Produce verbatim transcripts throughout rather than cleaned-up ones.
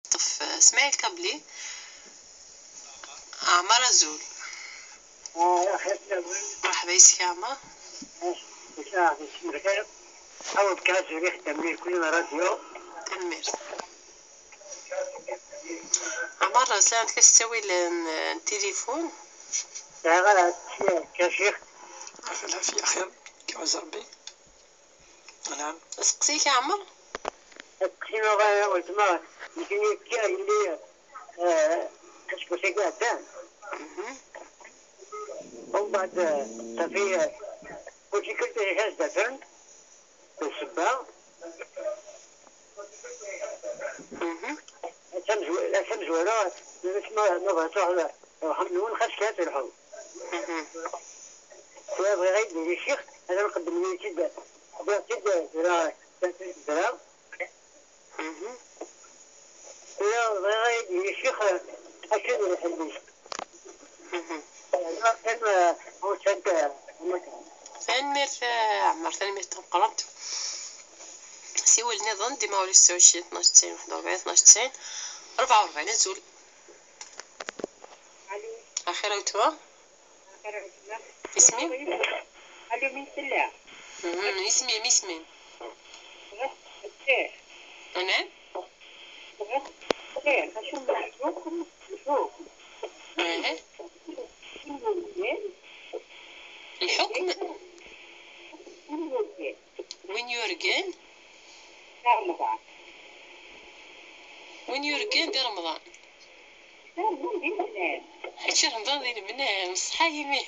Ṭṭef, eh, Smaïl Kabli. Ɛmer, azul. Merḥba yes-k a Ɛmer. Tanemmirt. Ɛmer, sɛant kra n ttawil n, n tilifun? Sɛiɣ ara, a Cix. Ɛfalaf yaxir, kawaz Rebbi. Naɛam. Aseqsi-k a Ɛmer? Aseqsi-inu a weltma, nekni akka yelli, eh, aseggas-agi iɛeddan. Mhm. Umbeɛd, eh, safi, eh, ur tikkelt ad as-d-afen d ssebba. Mhm. Tamezw-, tamezwara, ma, ma bɣiḍ truḥeḍ, ruḥ am-, nwen xas kan telḥu. Mhm. Tura bɣiɣ ad d-yini ccix, ad nqeddem-iyi-tt-id, wwiɣ-tt-id, tura, tura. Mhm. Tura bɣiɣ ad d-yini ccix, acu n lḥell-is. Mhm. Tura kan, eh, ur tent, eh, Tanemmirt, eh, Ɛmer, tanemmirt tameqqrant. Siwel nniḍen, dima ur yesɛu cci, tnac tesɛin, waḥed u rebɛin, tnac tesɛin, rebɛa u rebɛin, azul. Alo. Axir a weltma? Axir a weltma. Isem-im? Alo, min tella? Mhm, isem-im, isem-im? Bɣiɣ tteččiɣ. Anɛam? Bɣiɣ tteččiɣ, acu n lḥukm? Lḥukm. Aha. Lḥukm? Win yurgan? Win yurgan di Remḍan. Mačči Remḍan di Lemnam, ṣṣeḥ a yimi.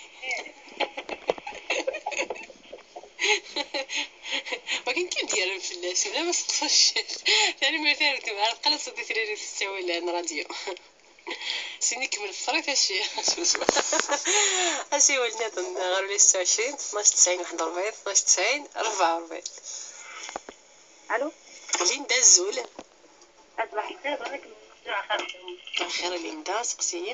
Wakin kan d-yerren fell-as, ula ma teqseccet. Tanemmirt a weltma, ar tqalaseḍ di tririt s ttawil n radyu. Sin ikemmel fṭrit a Cix. Asiwel nniḍen ɣer ula tesɛa u ɛecrin, tnac tesɛin, waḥed u rebɛin, tnac tesɛin, rebɛa u rebɛin. Alo? Linda, azul. Aṣbaḥ lxir, bɣiɣ ad kem-sqsiɣ axir. Axir a Linda, seqsi-yi.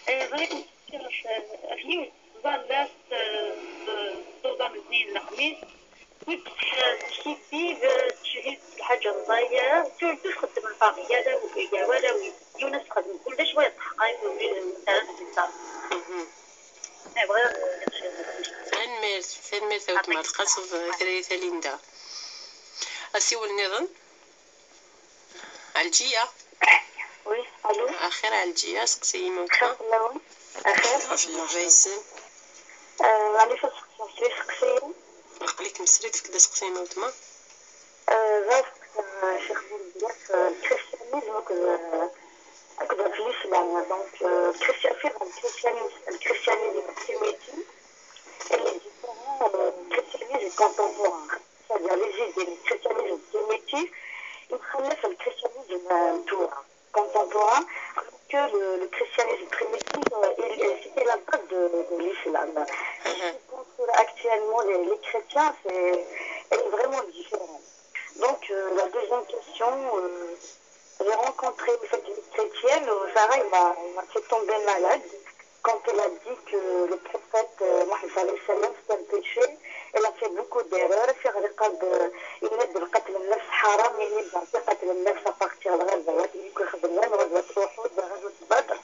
Eh, bɣiɣ ad kem-sqsiɣ ɣef, ɣef yiwet tẓallit, eh, d, d tuḍan n tnin n lexmis. Wi d-, eh, tettcettit, eh, tecehhid s lḥaǧa n ẓẓayer, surtout txeddem lfabrika d awal, yiwen ad texdem kullec, wa yeṭṭeḥqaq, ur yesɛi ara résultat. Mhm. Eh, bɣiɣ, eh, Tanemmirt, tanemmirt a weltma, tqaseḍ trayet a Linda. Asiwel nniḍen? Ɛelǧiya. Oui, allô. Axir a Ɛelǧiya, seqsi-yi ma weltma. Axir fell-awen. Axir. Merḥba yes-m. Eh, maɛlic ad seqsiɣ kra iseqsiyen. Aql-ik mesrid, efk-d aseqsi ma weltma. Eh, bɣiɣ ad seqsiɣ, eh, Ccix Bouzief, eh, lkristiyanism akked, eh, akked ɣef l'islam. Donc, eh, lkristiya-, fi lkristiyanism, lkristiyanism primitif et les différents, eh, christianisme contemporain. C'est-à-dire les idées du christianisme primitif, il préfère le christianisme, euh, tura, contemporain, alors que le, le christianisme primitif, euh, il, euh, c'était la base de, de l'islam. Ce que font actuellement les, les chrétiens, c'est, elle est vraiment différente. Donc, euh, la deuxième question, euh, j'ai rencontré cette chrétienne, euh, Sarah, elle m'a, elle m'a fait tomber malade. Quand elle a dit que le prophète, euh, Mohammed, alayhi salam, c'est un péché, elle a fait beaucoup d'erreurs. في غريقة ب-، ينادي بقتل النفس حرام، ينادي بقتل النفس à partir de غزوات، يمكن يخدم غير غزوة أحد، غزوة بدر.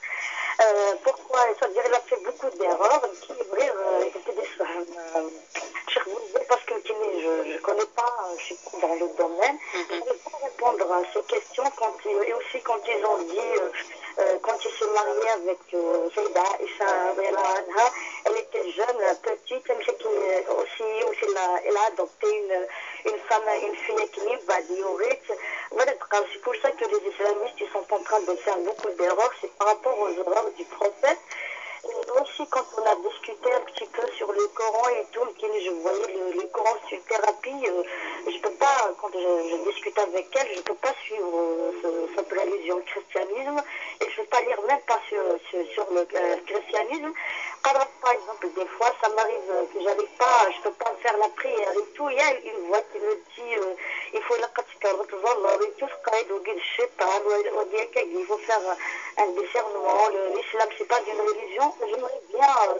Euh, pourquoi? C'est-à-dire, elle a fait beaucoup d'erreurs. Qui est vrai, euh, il faut que des, euh, Cher Bouzief, parce que je, je connais pas, euh, je suis pas dans le domaine. Mhm. Je vais pas répondre à ces questions quand il, et aussi quand ils ont dit, euh, euh, quand il s'est marié avec, euh, Sayyida Aïcha, radiyallahu anha, elle était jeune, euh, petite, même si qui, euh, aussi, aussi elle a, elle a adopté une, une femme, une fille qui n'est pas diorite. Voilà, c'est pour ça que les islamistes, ils sont en train de faire beaucoup d'erreurs, c'est par rapport aux erreurs du prophète. Et aussi, quand on a discuté un petit peu sur le Coran et tout, que je voyais le, le Coran sur thérapie, euh, je peux pas, quand je, je discute avec elle, je peux pas suivre, euh, ce- cette religion, le christianisme, et je peux pas lire même pas sur, sur, sur le, euh, christianisme. Alors, par exemple, des fois, ça m'arrive, euh, que j'arrive pas, je peux pas faire la prière et tout. Il y a une voix qui me dit, euh, il faut la تذكر وتظل وتفقد وقيد الشيطان وهذيك. Il faut faire un discernement. Le- L'islam, c'est pas une religion. J'aimerais bien, euh,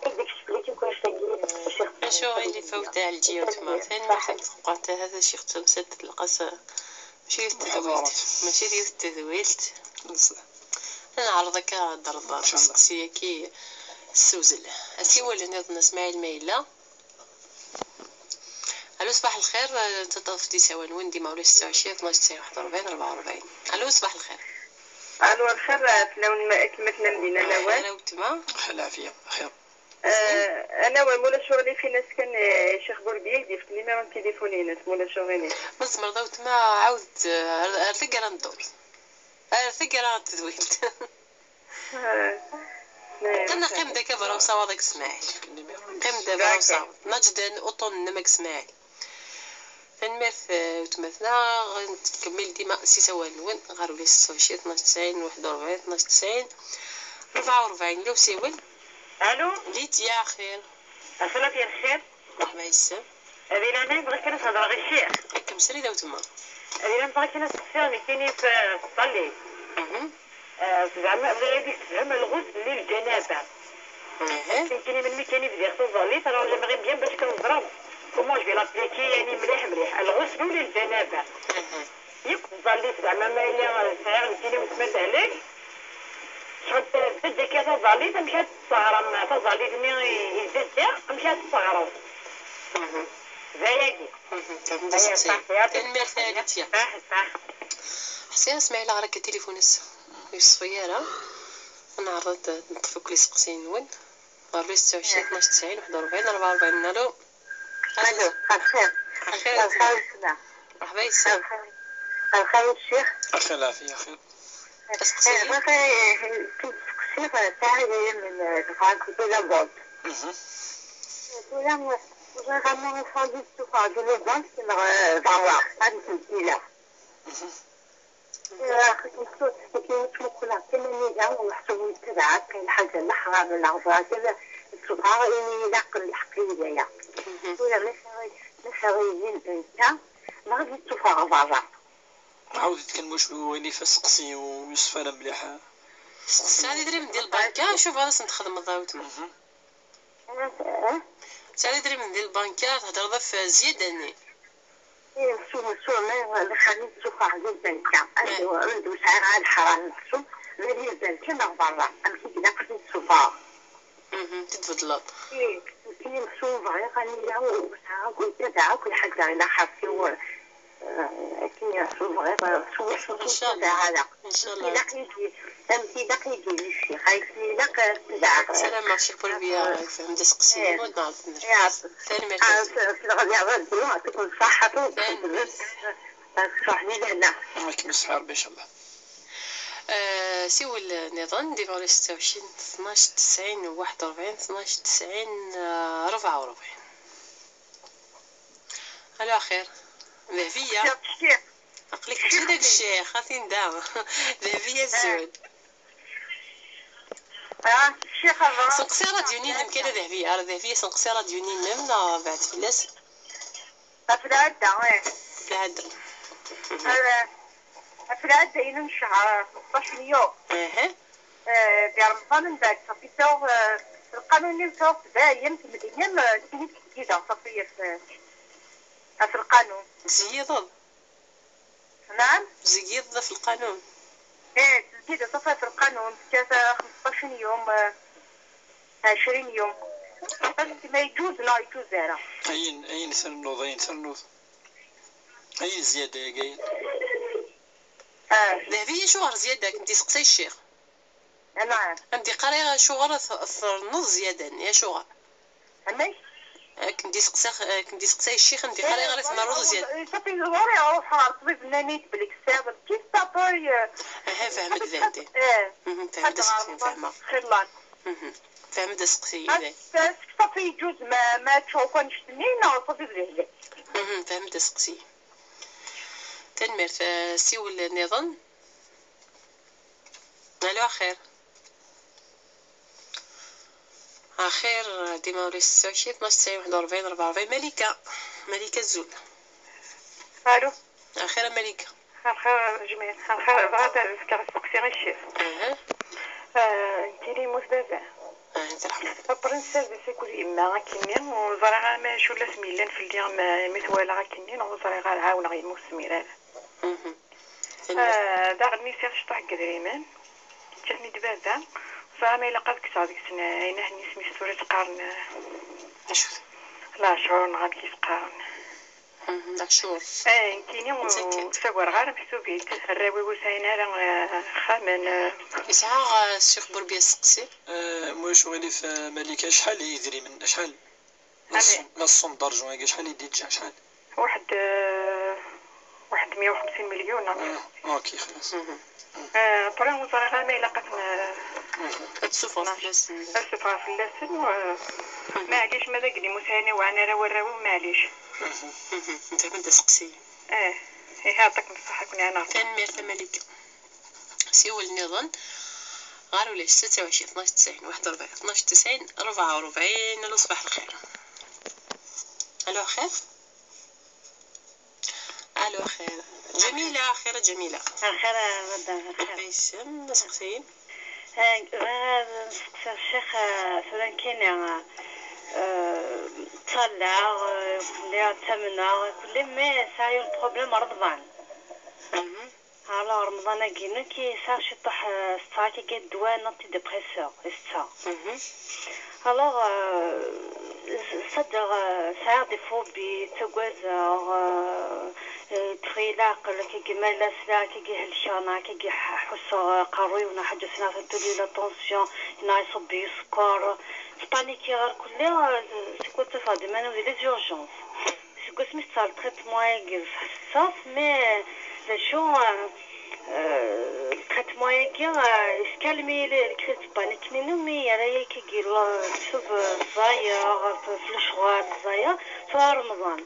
essayer d'expliquer quoi je t'ai dit, euh, cher. Acuɣer i fawt a Ɛelǧiya weltma? Tanemmirt am tqeqqert, hata Ccix Tamsalt telqas. Mačči yiwet n tedwilt. Mačči d yiwet n tedwilt. Ad neɛreḍ akka ad d-terreḍ asteqsi-agi s ssewzel. Asiwel nniḍen a Smaɛil ma yella. Alo, ṣbaḥ lxir, eh, teṭṭfeḍ-d isawal-nwen dima ulac ستة وعشرين اثناش تسعين واحد وأربعين أربعة وأربعين. Alo, ṣbaḥ lxir. Alo, lxir, eh, fell-awen ma-, kemmat n Medina n awal. Lxir a weltma. Lxir, lɛafiya, lxir. Eh, ana wa, ma ulac uɣilif, ini-as kan, eh, Ccix Burbiya, ad d-yefk numéro n tilifun-ines, ma ulac uɣilif. Ma tzemreḍ a weltma, ɛawed, eh, ar, ar taggara n ddurt. Ar taggara n tedwilt. Qqim, qqim-d akka berra usawaḍ, ak Smaɛil. Qqim-d berra usawaḍ. Naǧden uṭṭun-nnem, ak Smaɛil. Tanemmirt, eh, weltma-tneɣ. Nettkemmil dima s isawalen-nwen ɣer ula ستة وعشرين اثناش تسعين واحد وأربعين اثناش تسعين أربعة وأربعين. Llo usiwel. Alo. Lidya, axir. Asalak ya lxir. Merḥba yes-m. Ad ilan bɣiɣ kan ad hedreɣ i ccix. Akken srid a weltma. Ad ilan bɣiɣ kan ad steqsiɣ nekkini f, f tẓallit. Mhm. Eh, zeɛma bɣiɣ ad d-yessefhem lɣusl n lǧanaba. Mhm. Nekkini melmi kan i bdiɣ taẓallit, alors j'aimerais bien bac kan ẓreɣ comment je vais l'appliquer, yani mliḥ mliḥ. Lɣusl u lǧanaba. Mhm. Yakk tẓallit, zeɛma ma yella sɛiɣ nekkini weltma tehlek, cɣel tbedd akka taẓallit, amek ad tesseɣrem taẓallit-nni i, i tbedd, amek ad tesseɣrem? Mhm. D ayagi. Mhm. Aya, ṣaḥ, ya. Tanemmirt a Lidya. Ṣaḥ, ṣaḥ. Ḥsiɣ Smaɛil ɣer akka tilifun-is ur yeṣfi ara. Ad neɛreḍ ad neṭṭef akk iseqsiyen-nwen. Ɣer ستة وعشرين اثناش تسعين واحد وأربعين أربعة وأربعين. Alo. Alo, axir. Axir, axir, axir, weltma. Merḥba yes-m. Axir, axir, ccix. Axir, lɛafiya, axir. Asteqsi. Eh, bɣiɣ, eh, ad steqsiɣ, eh, taɛiwin n, eh, dɣa de la vente. Mhm. Eh, tura, eh, bɣiɣ ama ad ttufeɣ de la vente neɣ, eh, berra, ad tent-ila. Mhm. Eh, xaṭer ttmuquleɣ kan anida, meḥsub yettabaɛ akka lḥaǧa n leḥram, neɣ bɣiɣ kan ad ttufeɣ ayen ilaqen lḥeqq i yaya. Mhm. Tura, ma sɛiɣ, ma sɛiɣ ihi lbanka, neɣ ad ttufeɣ berra. Ɛawdet kan, wacu aɣilif, asteqsi ur yeṣfi ara mliḥ. Tesɛiḍ idrimen di lbanka, acu bɣiḍ ad sen-txedmeḍ a weltma? Mhm. Tesɛiḍ idrimen di lbanka, thedreḍ ɣef zzyada-nni. Ih, su, su, ma lxali ttufeɣ di lbanka. Anda, anda ur sɛiɣ ara leḥram, meḥsub, ma di lbanka neɣ berra, amek i ilaq ad t-id-ssufɣeɣ. Mhm, tedbeddleḍ. Ih, nekkini meḥsub bɣiɣ anida ur sɛiɣ akk, ur ttabaɛeɣ akk lḥaǧa ilaq ḥerfiɣ, eh, akken meḥsub bɣiɣ, eh, s wacu ur ttabaɛeɣ ara. Incallah. Amek ilaq ihi, amek ilaq ihi ccix, amek ilaq ad ttabaɛeɣ. Ssarameɣ Ccix Burbiya yefhem-d aseqsi-nni, ad neɛreḍ ad nerfed. Tanemmirt. Ah, s, s lɣella Rebbi, yeɛṭikum ṣṣeḥḥa, tanemmirt. Ṣṣeḥḥa di lehna. Amek yesɛa Rebbi, incallah. Eh, siwel niḍen, dima ulac ستة وعشرين اثناش تسعين واحد وأربعين اثناش تسعين أربعة وأربعين. Alo, axir. Dehbiya. Ccix. Aql-ik mačči d ccix, a tinda. Dehbiya, azul. Ah, ccix, aba. Senqes i ṛṛadyu-nni-nnem kan a Dehbiya. Ara Dehbiya, senqes i ṛṛadyu-nni-nnem, neɣ beɛd fell-as? Ɣef lɛadda, ih. Ɣef lɛadda. Ɣef lɛadda-inu n ccher, xmesṭac n yum. Aha. Eh, di Remḍan mbeɛd, ṣafi sɛuɣ, eh, lqanun-nni sɛuɣ-t dayen, temliyem, eh, nekkini ttezgideɣ, ṣafi, ɣef, ɣef lqanun. Tzeyyideḍ? Naɛam? Tzeyyideḍ ɣef lqanun? Eh, ttezgideɣ, ṣafi, ɣef lqanun, tekkat, eh, xmesṭac n yum, eh, ɛecrin yum. Aql-ik ma yeǧǧuz neɣ yeǧǧuz ara. Ayen, ayen ternuḍ, ayen ternuḍ. Ayen zzyada-agi, ayen. Ah. Dehbiya, acuɣer zzyada? Ad kem-d-iseqsay ccix. Anɛam. Ad m-d-iqqar acuɣer ad t-, ternuḍ zzyada-nni, acuɣer? Amek? Ad kem-d-iseqsa, ad kem-d-iseqsay ccix, ad m-d-iqqar ayɣer i tmerruḍ zzyada. Eh, ṣafi, ẓriɣ, ruḥeɣ ɣer ṭṭbib, nnan-iyi-d belli kessab, kis tapay, eh. Aha, fehmet dayen. Eh. Mhm, fehmet aseqsi-inem, fehmeɣ. Xillan. Mhm. Fehmet aseqsi-inem. Ṣafi yeǧǧuz ma, ma ččuɣ akk annect-nni, neɣ ṣafi d lehlak? Mhm, fehmet aseqsi. Tanemmirt, eh, siwel niḍen. Alo, axir. Axir, dima ulac ستة وعشرين اثناش تسعين واحد وأربعين أربعة وأربعين. Malika. Malika, azul. Alo. Axir a Malika. Axir a Jmil. Axir, bɣiɣ ad fkeɣ asteqsi i ccix. Aha. Eh, nekkini yemmut baba. Aha, terḥem. Après, nessared-as akk d yemma akkenni, ur ẓriɣ ara ma acu lasmi yellan fell-i, ma, mi t-walaɣ akkenni, neɣ ur ẓriɣ ara, ɛawneɣ yemma ur tezmir ara. Mhm. Ah, daɣen mi sɛiɣ ciṭuḥ n yedrimen, yeǧǧa-ten-id baba. Ẓriɣ ma ilaq ad kkseɣ deg-sen ayen ahen isem-is tura tt-qqaren, ah, acu? Laɛcur neɣ amek i s-qqaren. Mhm, laɛcur. Eh, nekkini ur ttagareɣ ara meḥsub-it. Arraw-iw ur sɛin ara, ah, axxamen, ah. Yesɛa, ah, Ssix Burbiya asteqsi? Eh, ma ulac uɣilif, eh, Malika, acḥal i yedrimen? Acḥal? La somme d'argent-agi, acḥal i d-yeǧǧa? Acḥal? واحد، آه، واحد مية وخمسين مليون. آه، أوكي، خلاص. آه، après ur ẓriɣ ara ma ilaq ad ten-, ad tessufɣeḍ fell-asen. Ad ssufɣeɣ fell-asen, و-، معليش، ma d aglim ur sɛin ara warraw-iw, معليش. Nefhem-d aseqsi. Eh, ihi, يعطيكم الصحة, كوني أنا. Tanemmirt a Malika. Siwel nniḍen ɣer ulac ستة وعشرين اثناش تسعين واحد وأربعين اثناش تسعين أربعة وأربعين. Alo, ṣbaḥ lxir. Alo, xir. Ǧamila, xir a Ǧamila. Lxir a Wadda, lxir. Isem, aseqsi. Eh, bɣiɣ ad nseqsi ccix, eh, tura nekkini, eh, ttẓallaɣ, eh, kulli ttamneɣ, kulli, mais sɛiɣ yiwen problème Remḍan. Mhm. Alors, Remḍan-agi nekk yesɛa ciṭuḥ, eh, ṣṣeɛt-agi ddwa n antidépresseur, i setteɣ. Mhm. Alors, euh, c'est-à-dire, euh, sɛiɣ des phobies, ttagadeɣ, euh, euh, ṭṭef-iyi leɛqel, akkagi ma yella sliɣ akkagi helkeɣ, neɣ akkagi ḥ-, ḥusseɣ, euh, aqerruy-iw neɣ ḥaǧa, sliɣ tuli la tension, neɣ iṣubb-iyi sskeṛ. Ttpanikiɣ ar kulli, euh, c'est quoi, ttafeɣ-d iman-iw di les urgences. Seg wasmi i tesɛa le traitement-agi, bṣeḥ teṣṣaf, mais d acu, euh, euh, le traitement-agi, euh, yeskalmi les crises de panique-inu, mi yerra-yi akkagi, euh, mektub, euh, ẓẓayeɣ, f-, f lecɣal ẓẓayeɣ, tura Remḍan.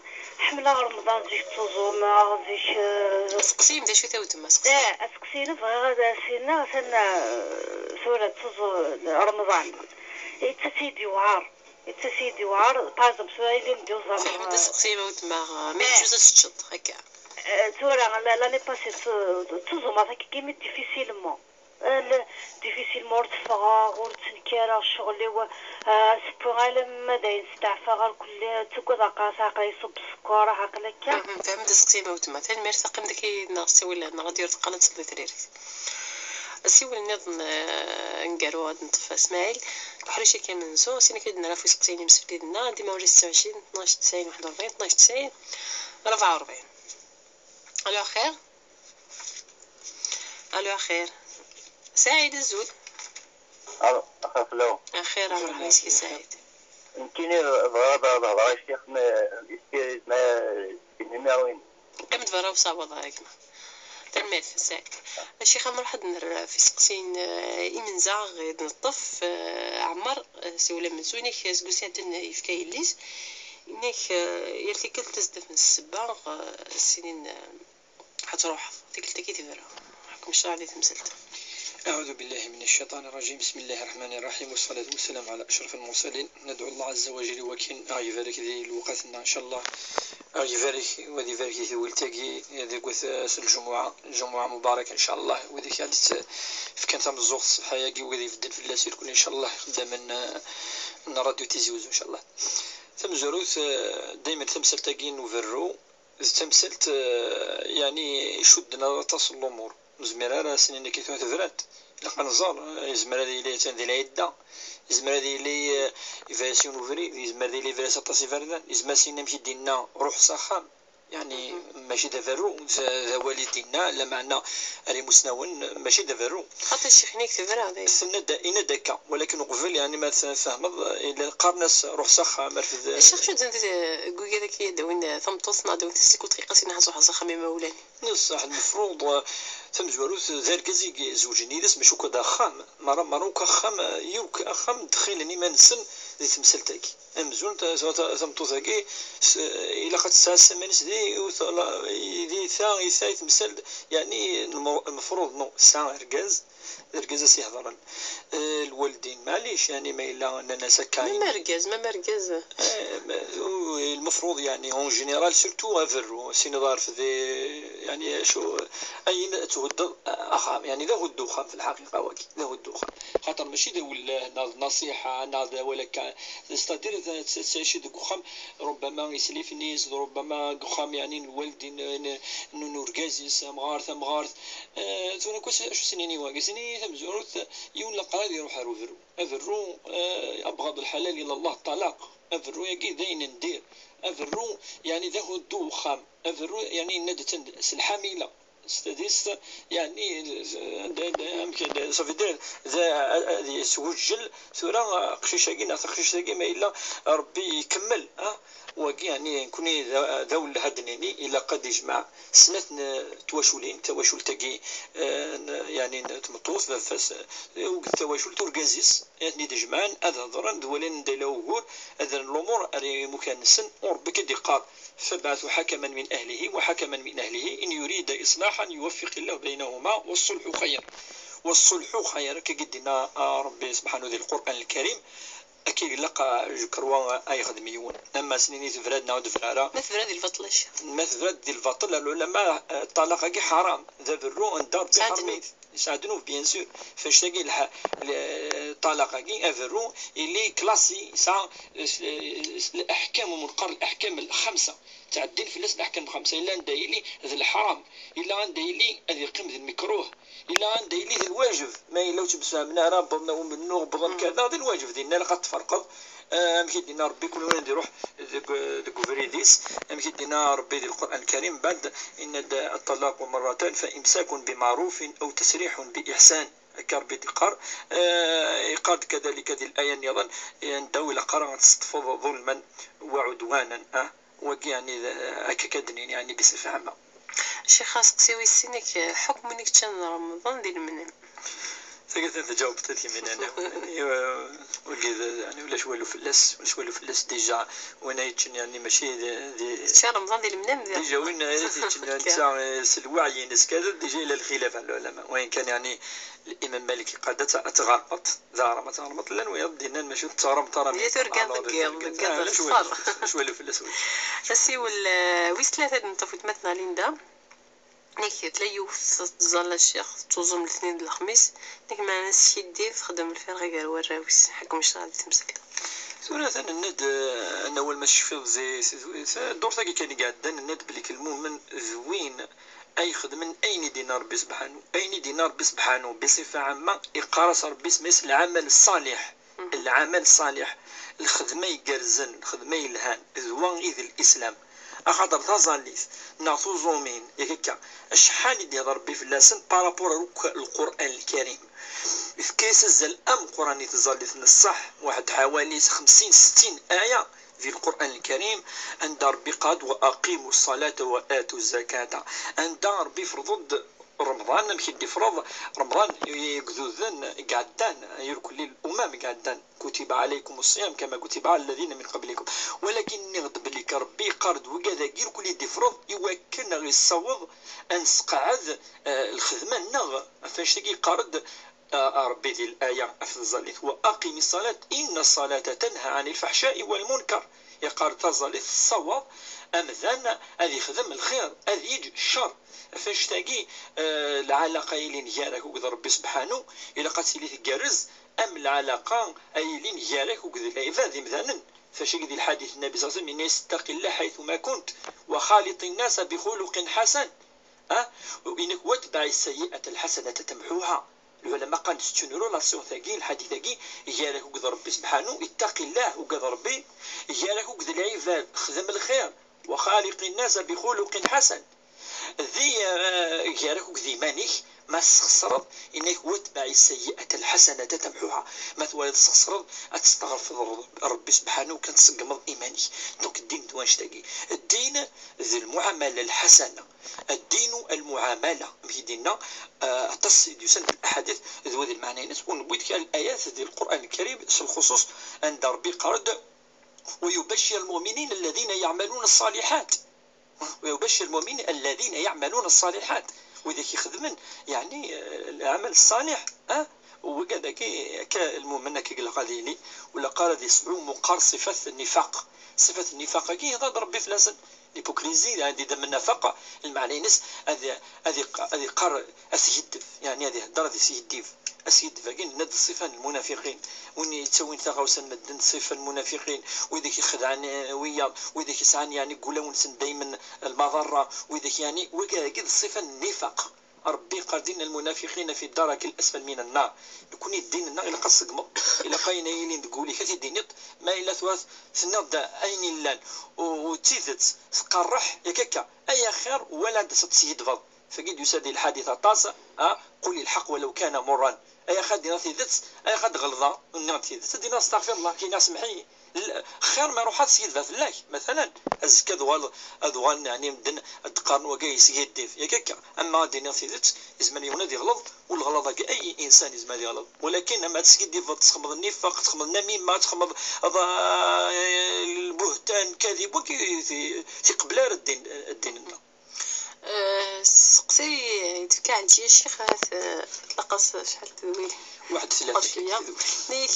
Ḥemmleɣ Remḍan, zik ttuẓumeɣ, zik, euh, Seqsim d acu-t a weltma, seqsim. Eh, aseqsi-inu bɣiɣ ad as-iniɣ, atan, euh, tura ttuẓu-, Remḍan. Yettas-iyi-d yewɛer. Yettas-iyi-d yewɛer, par exemple, tura ilindi uẓameɣ. Fehmeɣ-d aseqsi a weltma, mi teǧǧuẓ ad teččeḍ, akka. Eh, tura, la-, l'année passée, t-, ttuẓumeɣ akkagi, mais difficilement. Eh, le-, difficilement, ur tteffɣeɣ, ur ttenkareɣ ccɣel-iw, eh, sewweɣ alamma d ayen steɛfaɣ ar kulli, ttagadeɣ aqras, aql-i iṣubb sskeṛ, aql akka. Mhm, fehmeɣ-d aseqsi a weltma. Tanemmirt, qqim daki neɣ ssiwel neɣ ad d-yerr teqqal ad teṭṭef di tririt. Asiwel nniḍen, eh, aneggaru ad neṭṭef Smaɛil. Deg uḥric-agi amenzu, sin akka d-nerra ɣef useqsi-nni imsefliden-a, dima ula ستة وعشرين اثناش تسعين واحد وأربعين اثناش تسعين أربعة وأربعين. Alo, axir? Alo, axir? Saɛid, azul. Alo, axir fell-awen. Axir, a mṛeḥba yes-k a Saɛid. Nekkini bɣiɣ ad, ad hedreɣ i ccix, ma, ma, ma, ma, Qqim-d berra usawaḍ a gma. Tanemmirt, Saɛid. A Ccix, ad nruḥ ad nerr f iseqsiyen, eh, imenza i d-neṭṭef, eh, Ɛmer, eh, siwel amenzu, inek, eh, seg usi iɛeddan yefka yelli-s, inek, eh, yal tikkelt ad s-d-afen ssebba, eh, sinin, eh, ad truḥeḍ. Tikkelt-agi tebra. Ḥkem ccṛeɛ di temsalt. أعوذ بالله من الشيطان الرجيم. بسم الله الرحمن الرحيم. والصلاة والسلام على أشرف المرسلين. Nadɛu Allah Ɛazza wa Jal i wakken ad aɣ-ibarek di lewqat-nneɣ, ncallah. Ad aɣ-ibarek, ad ibarek di tewwilt-agi, deg wat ass n lǧumuɛa, lǧumuɛa mubaraka, ncallah. Wid i aɣ-d-ifkan tameẓẓuɣt ṣṣeḥḥa-agi, wid ibedden fell-as irkel, ncallah, ixeddamen, eh, n Radyu Tizi Uzzu, ncallah. Tamezwarut, eh, daymen tamsalt-agi n uberru, d tamsalt, eh, yeɛni icudden aṭas n lumuṛ. Ur nezmir ara ad s-nini akka tura tebra-d. Ilaq ad nẓer, eh, yezmer ad yili attan di lɛidda, yezmer ad yili, eh, yebra-as yiwen ubrid, yezmer ad yili yebra-as aṭas iberdan, yezmer ad s-yini amek i d-yenna, "Ruḥ s axxam." Yeɛni, mačči d aberru, d, d awal i d-yenna, lameɛna ar imusnawen, mačči d aberru. Xaṭi, ccix-nni tebra, dayen. Tenna-d, yenna-d akka, walakin uqbel, yeɛni, ma tfehmeḍ, eh, ila qqaren-as, "Ruḥ s axxam, rfed." Ccix, acu d-, deg wigad akka i d-awin, eh, tameṭṭut, neɣ d-awin taslikwit, ɣas ini, "Ruḥ s axxam imawlan." Neṣṣaḥ, lmefruḍ, eh, tamezwarut, d argaz i izewǧen yid-s, mačči akk d axxam. Mara, mara akk axxam, eh, yakk axxam ddxilen iman-nsen di temsalt-agi. Amzun ta-, ta-, ta-, tameṭṭut-agi, s-, ilaq ad tesɛa assaman-is di, di ta, i ta i temsalt, yeɛni lmu-, lmefruḍ, no, tesɛa argaz, d argaz a s-ihedren. Eh, lwaldin, maɛlic, yani ma yella nnan-as akka. Même argaz, même argaz. Eh, ma- u- المفروض يعني en général, surtout aberru, siniḍ a refdi, yani acu, ayen ad thuddeḍ axxam, yani d ahuddu uxxam fi lḥaqiqa wagi, d ahuddu uxxam. Xaṭer mačči d awelleh, neɣ d nasiḥa, neɣ d awal akka. C'est-à-dire, t- t- tettɛici deg uxxam, ربما isem-is, ربما deg uxxam, yani n lwaldin, n- n- n urgaz-is, amɣar, tamɣart. Eh, tura akk acu s-nini wagi? S-nini tamezwarut, yiwen leqrar ad iruḥ ar uberru. Aberru, eh, أبغض الحلال إلى الله الطلاق. Aberru-agi d ayen n dir. Aberru, yani d ahuddu uxxam. Aberru, yani yenna-d atan s lḥamila. S tadist, yani, d- d- d- amek d- ça veut dire, d- ad yeswejjel tura aqcic-agi neɣ taqcict-agi ma yella Rebbi ikemmel, ah, wagi, yani, nekkni d- d awelleh ad d-nini, ilaq ad d-ijmeɛ snat n twaculin, tawacult-agi, eh, n- yani, n tmeṭṭut, baba-s, eh, tawacult urgaz-is, ad ten-id-jemɛen, ad hedren, d walin anda yella ugur, ad rren lumuṛ ar imukan-nsen, u Rebbi i d-iqqar: فابعثوا حكما من أهله وحكما من أهله إن يريدا إصلاحا يوفق الله بينهما والصلح خير. والصلح خير, akka i d-yenna, ah, Rebbi subḥanahu di Lqur'an Lkarim, akka i ilaq, ah, jekker wa, ah, yexdem yiwen. Ama s-nini tebra-d neɣ ur tebra ara. Ma tebra di lbaṭel, acu? Ma tebra di lbaṭel, lɛulama, ah, ṭṭalaq-agi ḥaram, d aberru, anda Rebbi ḥaṛem-it. Yesɛa ddnub, bien sûr. F anect-agi, lḥ- l- ṭṭalaq-agi, aberru, il est classé, yesɛa s- s- leḥkam, umi neqqar leḥkam lxemsa. Ttɛeddin fell-as leḥkam lxemsa. Yella anda yili d leḥram, yella anda yili ad yeqqim d lmekruh, yella anda yili d lwajeb. Ma yella ur ttemsefhamen ara, wwḍen amennuɣ, wwḍen kada, d lwajeb. Dinna ilaq ad tferqeḍ. Ah, amek i d-yenna Rebbi, kul win ad iruḥ deg, deg ubrid-is, amek i d-yenna Rebbi di Lqur'an Lkarim, mbeɛd yenna-d: الطلاق مرتان فإمساك بمعروف أو تسريح بإحسان. Akka Rebbi d-iqqar, eh, iqqar-d kadalika di laya nniḍen, eh, anda ur ilaq ara ad teṣṭfeḍ ظلما وعدوانا, ah, wagi, yani, d- akka kan d-nini, yani, بصفة عامة. Ccix, aseqsi wis sin, ak-, ḥukm win i yeččan Remḍan di lemnam. Tagi d-ǧaweb-t-id yiminan. Wagi d- yani, ulac walu fell-as, ulac walu fell-as, déjà, win ay yeččen, yani, mačči d- d- Tečča Remḍan di lemnam, d- déjà, win ay yeččen, netta, eh, s lweɛyi-ines kada, déjà, yella lxilaf n lɛulama. Wayen kan, yani, Imam Malik iqqar-d ad t- ad tɣermeḍ, d aɣrem ad tɣermeḍ, llan wiyaḍ d-yennan mačči ur tettɣermeḍ ara. Di turga deg yiḍ, deg yiḍ, ah, d ṣṣer. Ulac walu fell-as, ulac walu fell-as. Asiwel, eh, wis tlata n Tafutmat neɣ Linda. Nekk tella yiwet tettẓalla ccix, tettuẓum letnin d lexmis, nekk meɛna skiddib, txeddem lfirɣa gar warraw-is, ḥekkun ccṛeɛ di temsalt. Tura atan nenna-d, eh, ad nawal ma tecfiḍ zi, zi, zi, ddurt-agi kan i iɛeddan, nenna-d belli lmumen d win ay ixedmen ayen i d-yenna Rebbi sebḥanu. Ayen i d-yenna Rebbi sebḥanu, بصفة عامة, iqqar-as Rebbi isem-is lɛamal ṣṣaliḥ. Lɛamal ṣṣaliḥ, lxedma igerrzen, lxedma yelhan, d wa i d lislam. Axaṭer taẓallit neɣ tuẓumin, yak akka, acḥal i d-ihḍer Rebbi fell-asen par rapport ar akk Lqur'an Lkarim. Ifka-yas azal ameqqran i tẓallit n ṣṣeḥ, waḥed ḥawali xemsin, settin aya di Lqur'an Lkarim, anda Rebbi iqqar-d: وأقيموا الصلاة وآتوا الزكاة. Anda Rebbi ifreḍ-d Remḍan, amek i d-ifreḍ Remḍan i yegduden i iɛeddan, irkelli الأمم i iɛeddan: كتب عليكم الصيام كما كتب على الذين من قبلكم. Walakin nniɣ-d belli Rebbi iqqar-d wigad-agi irkelli i d-ifreḍ i wakken ad ɣ-issaweḍ ad nesqeɛd, eh, lxedma-nneɣ. Ɣef wanect-agi iqqar-d, eh, Rebbi di laya ɣef tẓallit: وأقم الصلاة إن الصلاة تنهى عن الفحشاء والمنكر. Iqqar-d taẓallit tessawaḍ amdan ad ixdem lxir, ad yeǧǧ ccer. Ɣef wanect-agi, eh, lɛalaqa yellan gar-ak akked Rebbi sebḥanu, ilaq ad tili tgerrez am lɛalaqa ay yellan gar-ak akked lɛibad imdanen. Ɣef wanect-agi di lḥadit n Nnabi صلى الله عليه وسلم, yenna-yas: اتق الله حيثما كنت وخالق الناس بخلق حسن. Ah, inek: وأتبع السيئة الحسنة تمحها. Lɛulama qqaren-d c'est une relation tagi, lḥadit-agi, gar-ak akked Rebbi sebḥanu, اتق الله, ugad Rebbi, gar-ak akked lɛibad, xdem lxir, وخالق الناس بخلق حسن. Di, eh, gar-ak akked iman-ik, ma tesxeṣreḍ, yenna-k: وأتبع السيئة الحسنة تمحها. Ma twaliḍ tesxeṣreḍ, ad testeɣfreḍ Rebbi sebḥanu, kan tṣeggmeḍ iman-ik. Donc, ddin d wanect-agi. Ddin d lmuɛamala lḥasana. الدين المعاملة, amek i d-yenna, eh, aṭas i d-yusan deg laḥadit d wa d lmeɛna-ines, u newwi-d kra n layat di Lqur'an Lkarim, s lxuṣuṣ anda Rebbi iqqar-d: ويبشر المؤمنين الذين يعملون الصالحات. ويبشر المؤمنين الذين يعملون الصالحات. Widak ixedmen, yeɛni, eh, lɛamal ṣṣaliḥ, Ah, wigad-agi, akka lmumen akka i ilaq ad yili, u ilaq ara ad yesɛu meqqar ṣṣifat n nnifaq. Ṣṣifat n nnifaq-agi, iḍad Ṛebbi fell-asen. L'hypocrisie, d nnifaq, lmeɛna-ines ad, ad iq-, ad iqqar asgeddef, yeɛni ad ihedder ad yesgeddif. Asgeddef-agi, nenna-d ṣṣifa n lmunafiqin. Win yettawin taɣawsa n medden, ṣṣifa n lmunafiqin, widak ixedɛen, eh, wiyaḍ, widak yesɛan, yeɛni, deg wulawen-nsen daymen lmaḍerra, widak, yeɛni, wigad-agi d ṣṣifa n nnifaq. Ṛebbi yeqqar-d: إن المنافقين في الدرك الأسفل من النار. Nekkni ddin-nneɣ ilaq ad t-tṣeggmeḍ, ilaq ayen ay yilin deg wul-ik ad t-id-tiniḍ, ma yella tura tenniḍ-d ayen yellan u, u d tidet tqerreḥ, yak akka, ay axir wala ad d-tesgeddbeḍ. Tagi d-yusa di lḥadit aṭas, ah, قل الحق ولو كان مرا. Ay axir ad d-iniɣ tidet, ay axir ad d-ɣelḍeɣ, ur nniɣ tidet, ad d-iniɣ استغفر الله, ad k-iniɣ semmeḥ-iyi. L-, xir ma iruḥ ad sgidba fell-ak, matalan, azekka ad uɣal, ad uɣalen, yeɛni, medden ad d-qqaren wagi yesgiddif, yak akka. Ama ad d-iniɣ tidet, yezmer yiwen ad iɣleḍ, u leɣlaḍ-agi, ay insan yezmer ad iɣleḍ. Walakin ama ad tesgiddibeḍ, txedmeḍ nnifaq, txedmeḍ namima, txedmeḍ, eh, lbuhtan, kadib, wagi ti-, tiqbel ara ddin, ddin-nneɣ. Eh, seqsi, d-fkan-d ya ccix, eh, tlaqas acḥal tedwil? Waḥed tlata. Yak,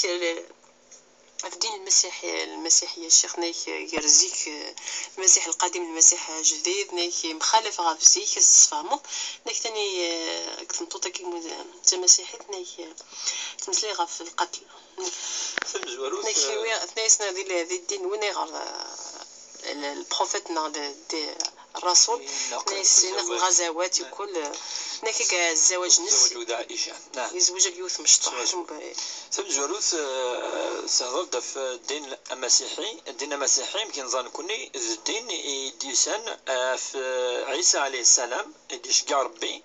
eh, ɣef ddin lmasiḥi, lmasiḥi ya ccix, nek gar zik, eh, lmasiḥ lqadim, lmasiḥ ajdid, nek mxalaf ɣef zik, ad s-tesfehmeḍ, nek tani, eh, deg tmeṭṭut-agi mu-, d tamasiḥit, nek, eh, tmeslay ɣef lqatl. Tamezwarut, nek, eh, wi-, tnayen-nneɣ di, di ddin, win ayɣer, eh, le, le prophète neɣ le, de, الرسول نسينا الغزوات وكل هناك كاع الزواج نس الزواج وداع عائشة. نعم. يزوج اليوث مشطوح. Tamezwarut, eh, tehḍer-d ɣef ddin amasiḥi. Ddin amasiḥi, amek i neẓra nekkni, d ddin i d-yusan, eh, ɣef Ɛisa alayhi ssalam, i d-iceggeɛ Ṛebbi,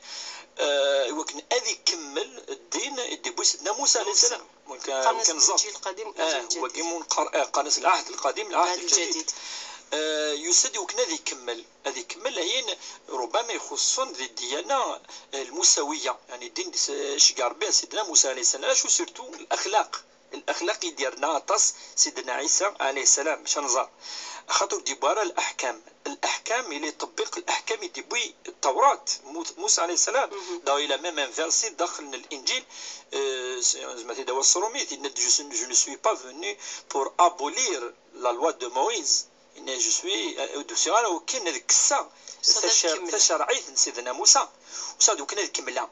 eh, i wakken ad ikemmel ddin i d-yewwi Sidna Musa alayhi ssalam. Qqaren-as lɛahd lqadim, eh, lɛahd lǧadid. Wagi mu nqar-, eh, qqaren-as lɛahd lqadim, lɛahd lǧadid. Eh, yusa-d i wakken ad ikemmel, ad ikemmel ayen rubama ixuṣṣen di ddiyana, eh, lmusawiya, yeɛni ddin d-, s-, iceggeɛ Ṛebbi ar Sidna Musa alayhi ssalam, acu surtout laxlaq. Laxlaq i d-yerna aṭas Sidna Ɛisa alayhi ssalam, maca nẓer. Axaṭer ur d-yewwi ara laḥkam. Laḥkam, il iṭebbiq laḥkam i d-yewwi Ttawrat, Mu-, Musa alayhi ssalam. D'ailleurs, il a même un verset daxel n Linǧil, eh, s-, zma t-id-awa s tṛumit, yenna-d: Je suis, je ne suis pas venu pour abolir la loi de Moïse. Yenna: Je suis, eh, ur d-usiɣ ara wakken ad kkseɣ tacer-, tacerɛit n Sidna Musa. Usiɣ-d wakken ad kemmleɣ.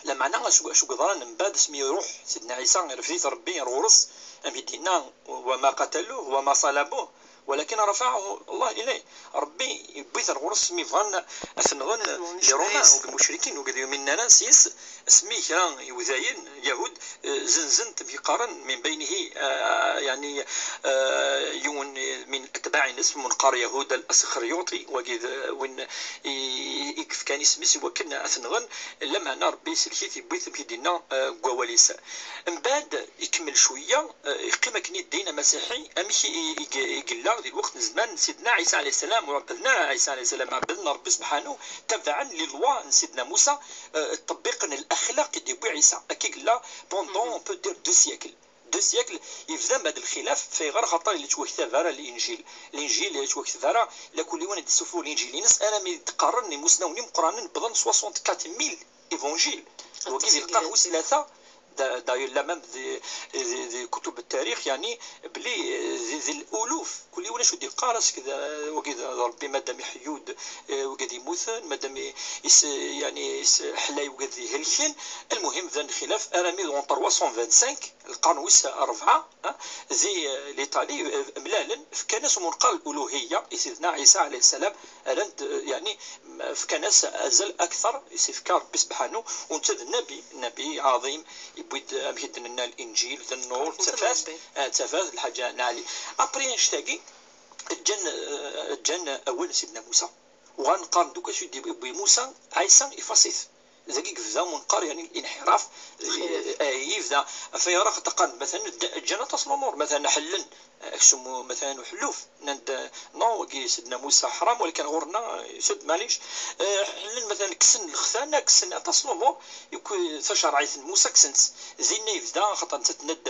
Lameɛna acu, acu yeḍran mbeɛd asmi iruḥ Sidna Ɛisa, irfed-it Ṛebbi ar ɣur-s, amek i d-yenna: وما قتلوه وما صلبوه ولكن رفعه الله إليه. Ṛebbi yewwi-t ar ɣur-s mi bɣan ad t-nɣen les Romains, wigi imucrikin, wigi ur yuminen ara s yes, asmi kra iwdayen, Yahud, eh, zenzen-t, amek i qqaren, من بينه, eh, yeɛni, eh, yiwen من أتباع-ines, mu neqqar Yahuda al-Asxeryaṭi, wagi d win i, i yefkan isem-is i wakken ad t-nɣen, lameɛna Ṛebbi isellek-it, yewwi-t, amek i d-yenna, eh, deg wawal-is. Mbeɛd, ikemmel cwiya, eh, yeqqim akken i ddin amasiḥi, amek i, i, i, i yella di lweqt n zzman n Sidna Ɛisa alayhi ssalam, u ɛebbden ara Ɛisa alayhi ssalam, ɛebbden Ṛebbi sebḥanu, tabaɛen les lois n Sidna Musa, eh, ṭṭebbiqen laxlaq i d-yewwi Ɛisa. Akka i yella pendant, on peut dire, deux siècles. Deux siècles, yebda mbeɛd lxilaf, fayɣer? Axaṭer ur yettwakteb ara Linǧil. Linǧil ur yettwakteb ara, lakul yiwen ad d-issufeɣ Linǧil-ines, armi d-qqaren imusnawen imeqqranen wwḍen soixante-quatre mille évangiles. Wagi di lqern wis tlata, da-, d'ailleurs, la même di, di, di kutub tarix, yeɛni, belli, eh, di, di luluf, kul yiwen acu d-yeqqar, ass-, wagi d, d Ṛebbi madam iḥeyyu-d, eh, wigad yemmuten, madam i, is-, yeɛni, is-, ḥellay wigad ihelken. Lmuhim, bdan lxilaf armi d en trois cent vingt-cinq, lqern wis rebɛa, ah, di, eh, l'Italie, eh, mlalen, fkan-as umenqar n luluhiyya i Sidna Ɛisa alayhi ssalam, rran-d, eh, yeɛni, m-, fkan-as azal akteṛ i s-ifka Ṛebbi sebḥanu, u netta d nnabi, nnabi ɛaḍim, yewwi-d, amek i d-nenna, Linǧil, d nnur, d tafat, eh, d tafat, lḥaǧa n ɛali. Après annect-agi, ǧǧan, eh, ǧǧan awal n Sidna Musa. Uɣalen qqaren-d akk acu d-yewwi Musa, Ɛisa ifaṣ-it. Dagi yebda umenqar, yeɛni, الانحراف, eh, eh, yebda, ɣef waya ara qqaren, matalan, ǧ-, ǧǧan aṭas n lumuṛ, matalan, ḥellen, eh, aksum, matalan, uḥelluf, nnan-d, eh, non, wagi Sidna Musa ḥram, walakin ɣur-neɣ, eh, sed, maɛlic, eh, ḥellen, matalan, kksen lextana, kksen aṭas n lumuṛ, yakk, eh, tacerɛit n Musa kksen-tt. Dinna yebda, axaṭer nettat tenna-d,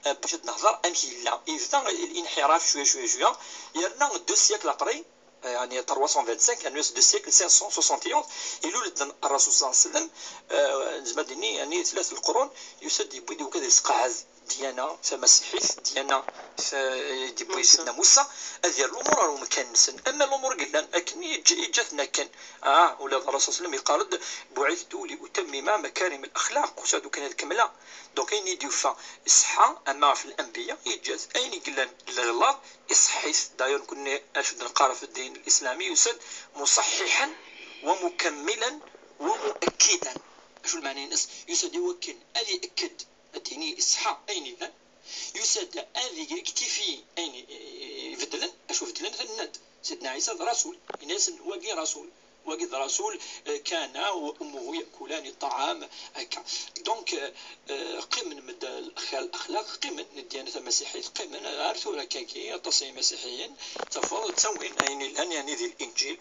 eh, bac ad nehḍer amek yella. Yebda الانحراف cwiya, cwiya, cwiya, yerna deux siècles après, eh, yeɛni trois cent vingt-cinq, rnu-as deux siècles, cinq cent soixante et onze, ilul-d Ṛṛasul صلى الله عليه وسلم, eh, Ad ini, yani, tlata lqrun, yusa-d, yewwi-d iwekka ad yesqeɛɛed ddyana tamasiḥit, ddyana ta-, i d-yewwi Sidna Musa, ad yerr lumuṛ ar umkan-nsen. Ama lumuṛ i yellan akken, yeǧǧa-, yeǧǧa-ten akken. Ah, ula d Rasul sallam yeqqar-d: "بعثت لأتمم مكارم الأخلاق", usiɣ-d ukan ad kemmleɣ. Donc, ayen i d-yufa iṣeḥḥa, ama ɣef lanbiya, yeǧǧa-t. Ayen i yellan d leɣlaḍ, iṣeḥḥ-it. D'ailleurs, nekkni acu d-neqqar ɣef ddin lislami, yusa-d مصححا ومكملا ومؤكدا. Acu lmeɛna-ines? Yusa-d i wakken ad yekked, ad d-yini iṣeḥḥa ayen yellan. Yusa-d ad yektifi ayen i-, i-, ibeddlen. Acu beddlen? Tenna-d Sidna Ɛisa d rasul. Ini-asen: "Wagi rasul. Wagi d rasul, eh, كان وأمه يأكلان الطعام", akka. Donc, eh, eh, qqimen medden, al-, al-axlaq, qqimen, ddiyana tamasiḥit, qqimen ar tura akkagi, aṭas n yimasiḥiyen, tafeḍ, ttawin ayen yellan, yani, di Linǧil.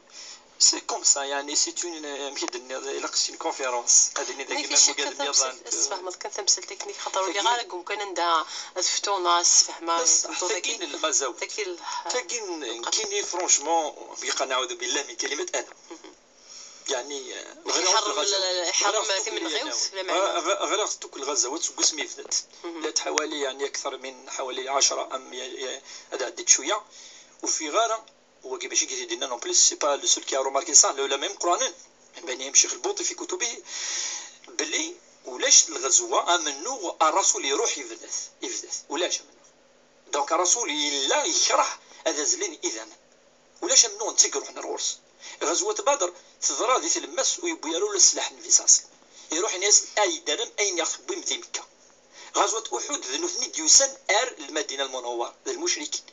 C'est comme ça, yani, c'est une, euh, amek i d-tenniḍ, ilaq s une conférence. Ad ini dagi ma mugad nniḍen. Tesfehmeḍ kan tamsalt-ik-nni, xaṭer ur lliɣ ara deg umkan anda ad ftuɣ neɣ ad sfehmeɣ i tmeṭṭut-agi. Tagi n lɣazaw. Tagi n, nekkini, franchement, بقى نعوذ بالله من كلمة أنا. يعني، آه، غريغ تكل الغزوات سوق الغزوات سوق اسمي فدت. لات حوالي، يعني، أكثر من حوالي عشرة أم ي-، ي-، هذا عدت شوية. وفي غارة، هو كيفاش كيدير لنا، non plus c'est pas le seul qui a remarqué ça, le, le même قرآن. يعني، بين يمشي البوطي في كتبه بلي ولاش الغزوة أمنو الرسول يروح يفدث، يفدث، ولاش أمنو. Donc الرسول إلا يكره هذا زلين إذا. Ulac amennuɣ netta i iruḥen ar ɣur-s. Ɣazwat Badr teḍra di tlemmast ur yewwi ara ula sslaḥ n Nnbi ṣalla Llahu ɛalayhi wa sallam. Iruḥ ini-as: "Ay dderrem, ayen i ɣ-tewwim d imekka." Ɣazwat Uḥud d nutni i d-yusan ar Lmadina Lmunawwara, d lmucrikin.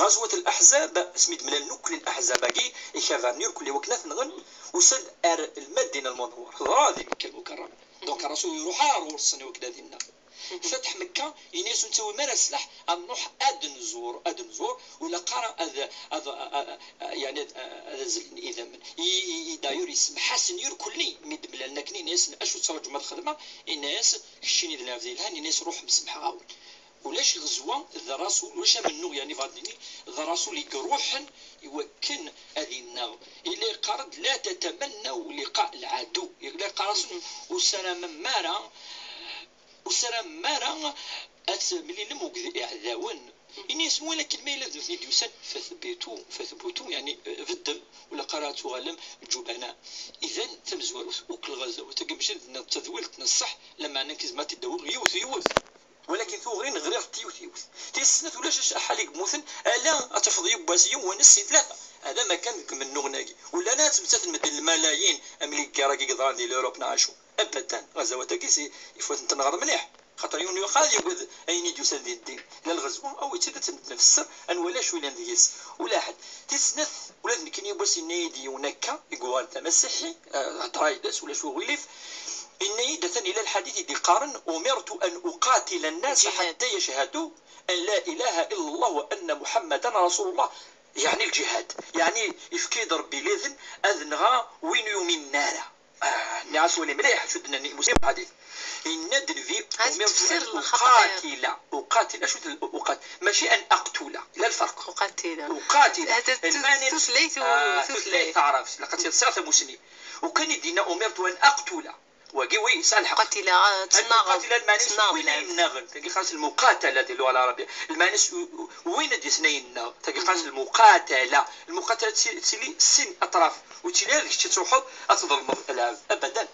Ɣazwat Laḥzab, asmi d-mlalen ukli Laḥzab-agi, ikabarni ukli wakken ad t-nɣen, usan-d ar Lmadina Lmunawwara. Teḍra di Mekka Lmukarrama. Donc Rasul iruḥ ar ɣur-sen i wakken ad inna. Fatḥ Mekka, ini-as ur nettawi ara sslaḥ, ad nruḥ ad nẓur, ad nẓur, ula qqar ad, ad, ad, ad, yani ad, ad azzlen idammen. I, i, i d'ailleurs, isemmeḥ-asen irkelli, mi d-mlalen akken, ini-asen: "Acu tettraǧum ad xedmeɣ?" Ini-as: "Keččini d lɛebd yelhan." Ini-as: "Ruḥem, semḥeɣ-awen." Ulac ɣezwa d rasul, ulac amennuɣ, yani, bɣiɣ ad d-ini, d rasul i iruḥen i wakken ad innaɣ. Illa yeqqar-d: "La tatamannaw liqa lɛadu." Illa yeqqar-asen: "Ur ssaramen ara, ur ssaramen ara ad temlilem akked iɛdawen." Ini-asen: "Walakin ma yella d nutni i d-yusan, fathbitu, fathbutu, yani, eh, beddem, ula qqar ad tuɣalem ǧubana." Idan, tamezwarut, akk lɣazawat-agi, mačči d tadwilt n ṣṣeḥ, lameɛna nekk zemreɣ ad t-id-awiɣ yiwet, yiwet. Walakin tuɣrin ɣriɣ-tt yiwet, yiwet. Tis snat, ulac aḥal i yemmuten, ala ad tafeḍ yiwwas, yiwen, sin, tlata. Ala ma kan deg umennuɣ-nagi. Ula ad ttmettaten medden lmalayin, am les guerres-agi yeḍran di l'Europe neɣ acu. Abadan, ɣazawat-agi si, ifut-nten ɣer mliḥ. Xaṭer yiwen yuqa ad yagad ayen i d-yusan di ddin. La lɣezwa, awi-tt-id ad tt-nefsser, ad nwali acu yellan deg-s. Ula ḥedd. Tis snat, ula d nekkini yiwwas yenna-yi-d yiwen akka, i yuɣal d amasiḥi, eh, hedreɣ yid-s, ulac uɣilif. Yenna-yi-d, atan ila lḥadit i d-iqqaren: "أمرت أن أقاتل الناس حتى يشهدوا أن لا إله إلا الله وأن محمدا رسول الله." Yeɛni lǧihad. Yeɛni, yefka-yi-d Rebbi lidn ad nɣeɣ win ur yuminen ara. Ah, nniɣ-as: "Wali mliḥ acu d-nnan imuslimen ɣef lḥadit." Yenna-d Nnbi: "أمرت أن أقاتل." أقاتل، acu d uqat-, mačči أن أقتل. Yella lferq. أقاتل. أقاتل. Hada tutlayt u ah, tutlayt taɛrabt. Laqat yesɛa tamusni. Ukan i d-yenna: "أمرت أن أقتل." Wagi, wi, yesɛa lḥeqq. Qatila, ad tennaɣeḍ. Lmuqatila, lmeɛna-s win yennaɣen. Tagi qqaren-as lmuqatala di lluɣa lɛarabiya. Lmeɛna-s u-, u-, win ad d-yasen ad yennaɣ. Tagi qqaren-as lmuqatala. Lmuqatala ttili, ttili sin aṭraf. Ur ttili ara d kečč ad truḥeḍ ad tḍelmeḍ lɛebd. Abadan.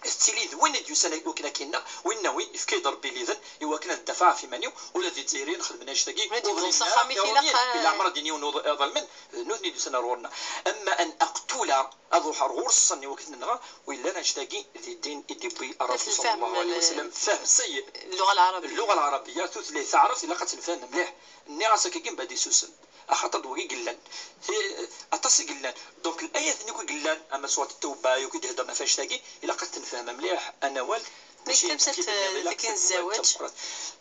Tettili d win i d-yusan wakken ad k-yennaɣ, winna wi yefka-yi-d Rebbi lidn i wakken ad dafɛeɣ ɣef iman-iw, ula d Izzayriyen xedmen annect-agi. Ma d-iwweḍ s axxam-ik, ilaq, ilaq mer ad d-ini yiwen uḍ-, iḍelmen, d nutni i d-yusan ar ɣur-neɣ. Ama an aqtula, ad ruḥeɣ ar ɣur-sen i wakken ad ten-nɣeɣ, wi llan annect-agi di ddin i d-yewwi Ṛṛasul ṣalla Llahu ɛalayhi wa sallam, fahem ṣeyyi. Lluɣa lɛarabiya. Lluɣa lɛarabiya, tutlayt taɛrabt, ilaq ad tt-nefhem mliḥ. Nniɣ-as akkagi, mbeɛd isusem. Axaṭer d wagi i yellan. Ti-, aṭas i yellan. Donc, layat-nni akk i yellan, ama surat Ttawba, akk i d-iheddren ɣef annect-agi, ilaq ad t-nefhem mliḥ, anawal, mačči d tamsalt, mačči d tamsalt, eh, ilaq ad nefhem zzwaǧ.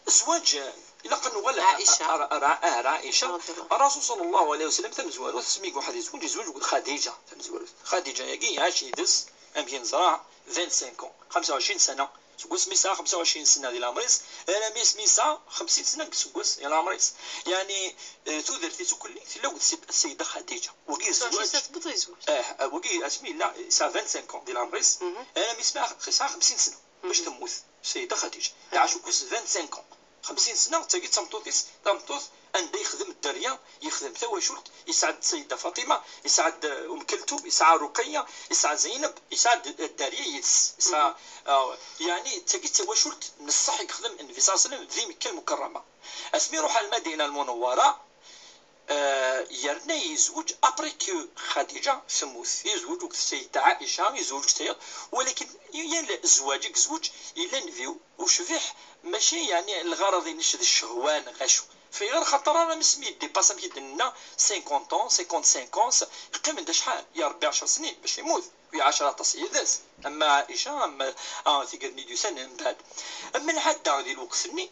Zzwaǧ, eh, ilaq ad nuɣal ar, ar, ar, ar Ɛica. Ṛṛasul ṣalla Llahu ɛalayhi wa sallam, tamezwarut, asmi i iruḥ ad yezweǧ, yezweǧ akked Xadiǧa, tamezwarut. Xadiǧa-agi iɛac yid-s, amek i neẓra, vingt-cinq ans, xemsa u ɛecrin sena. Seg wasmi yesɛa xemsa u ɛecrin sna di leɛmer-is, armi asmi yesɛa xemsin sna deg useggas di leɛmer-is. Yeɛni, eh, tudert-is ukkelli tella akked Sid-, Ssida Xadiǧa. Wagi zzwaǧ. Xemsa u ɛecrin sna tewweḍ yezweǧ. Eh, eh, wagi asmi yella yesɛa vingt-cinq ans di leɛmer-is, armi yesɛa, yesɛa xemsin sna. Bac temmut Sayida Xadiǧa. Iɛac ukkus vingt-cinq ans. Xemsin sna, d tagi d tameṭṭut-is, tameṭṭut anda yexdem dderya, yexdem tawacult, yesɛa-d Sayida Faṭima, yesɛa-d, uh, Umm Keltum, yesɛa Ruqayya, yesɛa Zeyneb, yesɛa-d, uh, dderya yid-s. Yesɛa, uh, yeɛni d tagi d tawacult n ṣṣeḥ i yexdem Nnbi ṣalla Llahu ɛalayhi wa sallam di Mekka Lmukerrama. Asmi iruḥ ar Lmadina Lmunewwara, uh, yerna yezweǧ après que Xadiǧa temmut. Yezweǧ akked Sayida Ɛica, yezweǧ akked tayeḍ, walakin yal zzwaǧ i yezweǧ yella Nnbi ucbiḥ, mačči yeɛni lɣaraḍ-ines d ccehwa neɣ acu. Fayɣer xaṭer ara mi s-, mi yeddipaṣ, amek i d-nenna, cinquante ans, cinquante-cinq ans, qqimen-d acḥal? Ya Rebbi, ɛecra snin bac yemmut, u iɛac aṭas yid-s, ama Ɛica, ama, ah, tigad-nni d-yusan mbeɛd. Ama lḥadda di lweqt-nni,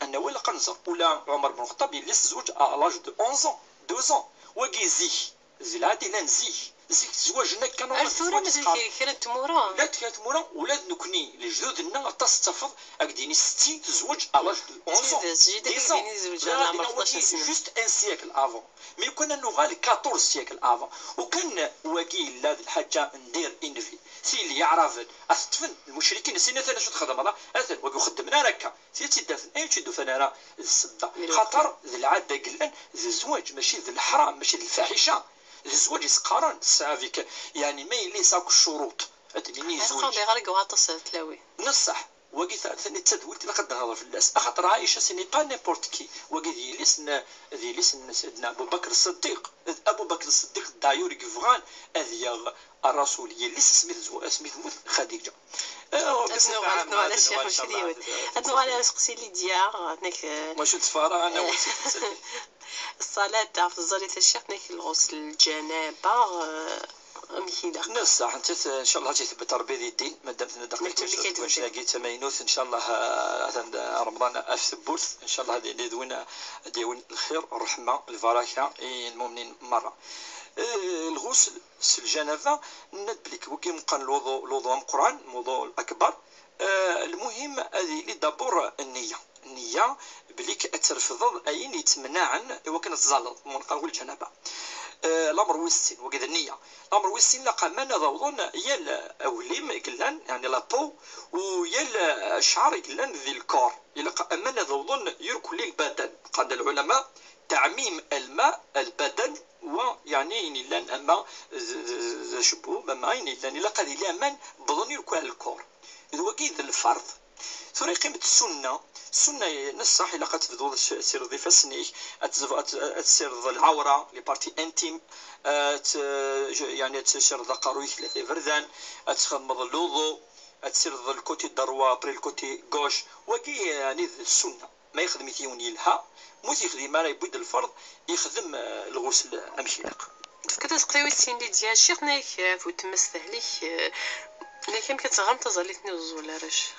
ad nawal, aqal nẓer ula Ɛumar ben Lxeṭṭab yelli-s tezweǧ à l'âge de onze ans, douze ans. Wagi zik, d lɛada yellan zik. Zik tzewwaǧen akka, ar tura mazal kra n tmura. Llant kra n tmura, ula d nekkni, lejdud-nneɣ, aṭas tettafeḍ, ad k-d-yini setti tezweǧ à l'âge de onze ans, dix ans. Ẓriɣ ad d-iniɣ wagi juste un siècle avant. Mi kan ad nuɣal quatorze siècles avant. U kan wagi yella d lḥaǧa n dir i Nnbi. Tili Iɛraben ad t-ṭṭfen, lmucrikin, sin atan acu txedmeḍ, atan wagi ur xeddmen ara akka. Ti d tiddaten, ay ur tt-id-ufan ara d ssedda. Xaṭer d lɛada i yellan, d zzwaǧ, mačči d leḥram, mačči d lfaḥica. D zzwaǧ i s-qqaren, tesɛa avec, yeɛni ma yella yesɛa akk ccuruṭ. Ad d-nini ad zzwaǧ. Qqaren ɣer deg waṭas tlawin. Neṣṣeḥ, wagi ta-, tani d tadwilt ilaq ad d-nehḍer fell-as. Axaṭer Ɛica, ce n'est pas n'importe qui. Wagi d yelli-s n, d yelli-s n Sidna Abu Bakr Ṣṣeddiq. D Abu Bakr Ṣṣeddiq, d'ailleurs, i yebɣan ad yaɣ Rrasul, yelli-s asmi tezwa-, asmi temmut Xadiǧa. Eh, ad nuɣal, ad nuɣal, a Ccix, mačči d yiwet. Ad nuɣal ar useqsi Lidya, nekk, eh, mačči d ṣṣfara, ana ur tt-id-ttali. Ṣṣalat ɣef tẓallit a Ccix, nekk lɣusl, lǧanaba, eh, amek ilaq? Neṣṣaḥ, netta, ncallah, ad tt-ithebbat Rebbi di ddin, ma dam tenna daqiqt dagi d tamaynut, ncallah, eh, atan, eh, Remḍan af tewwurt, ncallah ad yili d win, ad d-yawin lxir, ṛṛeḥma, lbaraka i lmumnin merra. Eh, lɣusl, s lǧanaba, nenna-d belli wagi meqqar lwuḍu, lwuḍu ameqqran, lwuḍu akbar. Eh, lmuhim ad yili d'abord nniya. Nniya belli ad trefdeḍ ayen yettemnaɛen i wakken ad tẓalleḍ, ma neqqar wi lǧanaba. Eh, lamer wis sin, wagi d nniya. Lamer wis sin, laqaman ad awḍen yal aglim i yellan, yeɛni la peau, u yal ccɛer i yellan di lkor. Ilaq aman ad awḍen irkelli lbadan. Qal lɛulama, teɛmim lma lbadan, wa, yeɛni, ayen yellan ama d, d, d acebbub, ama ayen yellan, ilaq ad yili aman wwḍen irkelli ar lkor. D wagi i d lferḍ. Tura yeqqim-d ssunna. Ssunna, neṣṣaḥ, ilaq ad tebduḍ s-, ad tirreḍ ifassen-ik, ad tezv-, ad t-, ad tessirdeḍ lɛawra, les parties intimes, ad t-, yeɛni ad tessirdeḍ aqerruy-ik tlata iberdan, ad txedmeḍ lwuḍu, ad tessirdeḍ le côté droit après le côté gauche. Wagi, yeɛni, d ssunna. Ma yexdem-it yiwen yelha, ma ur t-yexdim ara, yewwi-d lferḍ, yexdem, eh, lɣusl amek ilaq. Tefkiḍ aseqsi wis sin, Lidya, Ccix, nek, eh, ɣef weltma-s tehlek, eh, nek amek ad teɣrem taẓallit-nni ur yeẓẓul ara, Ccix?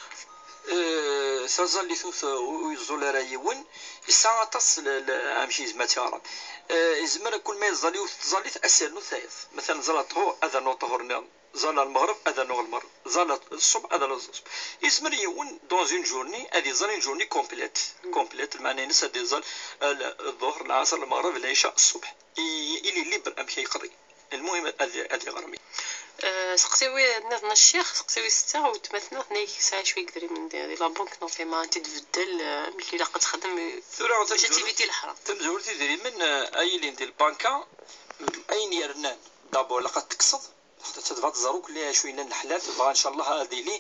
Eh, taẓallit ur t-, ur yeẓẓul ara yiwen, yesɛa aṭas l-, l-, amek yezmer ad tt-yeɣrem. Eh, yezmer kul ma yeẓẓal yiwet tẓallit, ad s-yernu tayeḍ. Matalan, ẓẓal ṭhur, ad rnu ṭhur nniḍen. Ẓẓal lmeɣreb, ad rnuɣ lmeɣreb. Ẓẓal ṣṣbeḥ, ad rnuɣ ṣṣbeḥ. Yezmer yiwen, dans une journée, ad iẓẓal une journée complète. Complète, lmeɛna-ines ad iẓẓal, eh, l-, ḍḍuher, lɛaṣer, lmeɣreb, lɛica, ṣṣbeḥ. I-, il est libre amek ay yeqḍi. Lmuhim ad, ad iɣrem. Eh, seqsi wi nniḍen a Ccix, seqsi wis setta, weltma-tneɣ tenna-k tesɛa cwiya n yedrimen di, di la banque, neɣ tima ad tt-id-tbeddel, eh, amek ilaq ad texdem, eh, tura mačči d tamezwarut, activité leḥram. Tamezwarut idrimen, eh, ay ilin di lbanka, ayen yernan, d'abord, ilaq ad tekkseḍ, Xaṭer tebɣa ad tẓer akk acu yellan leḥlal, tebɣa, ncallah, ad yili,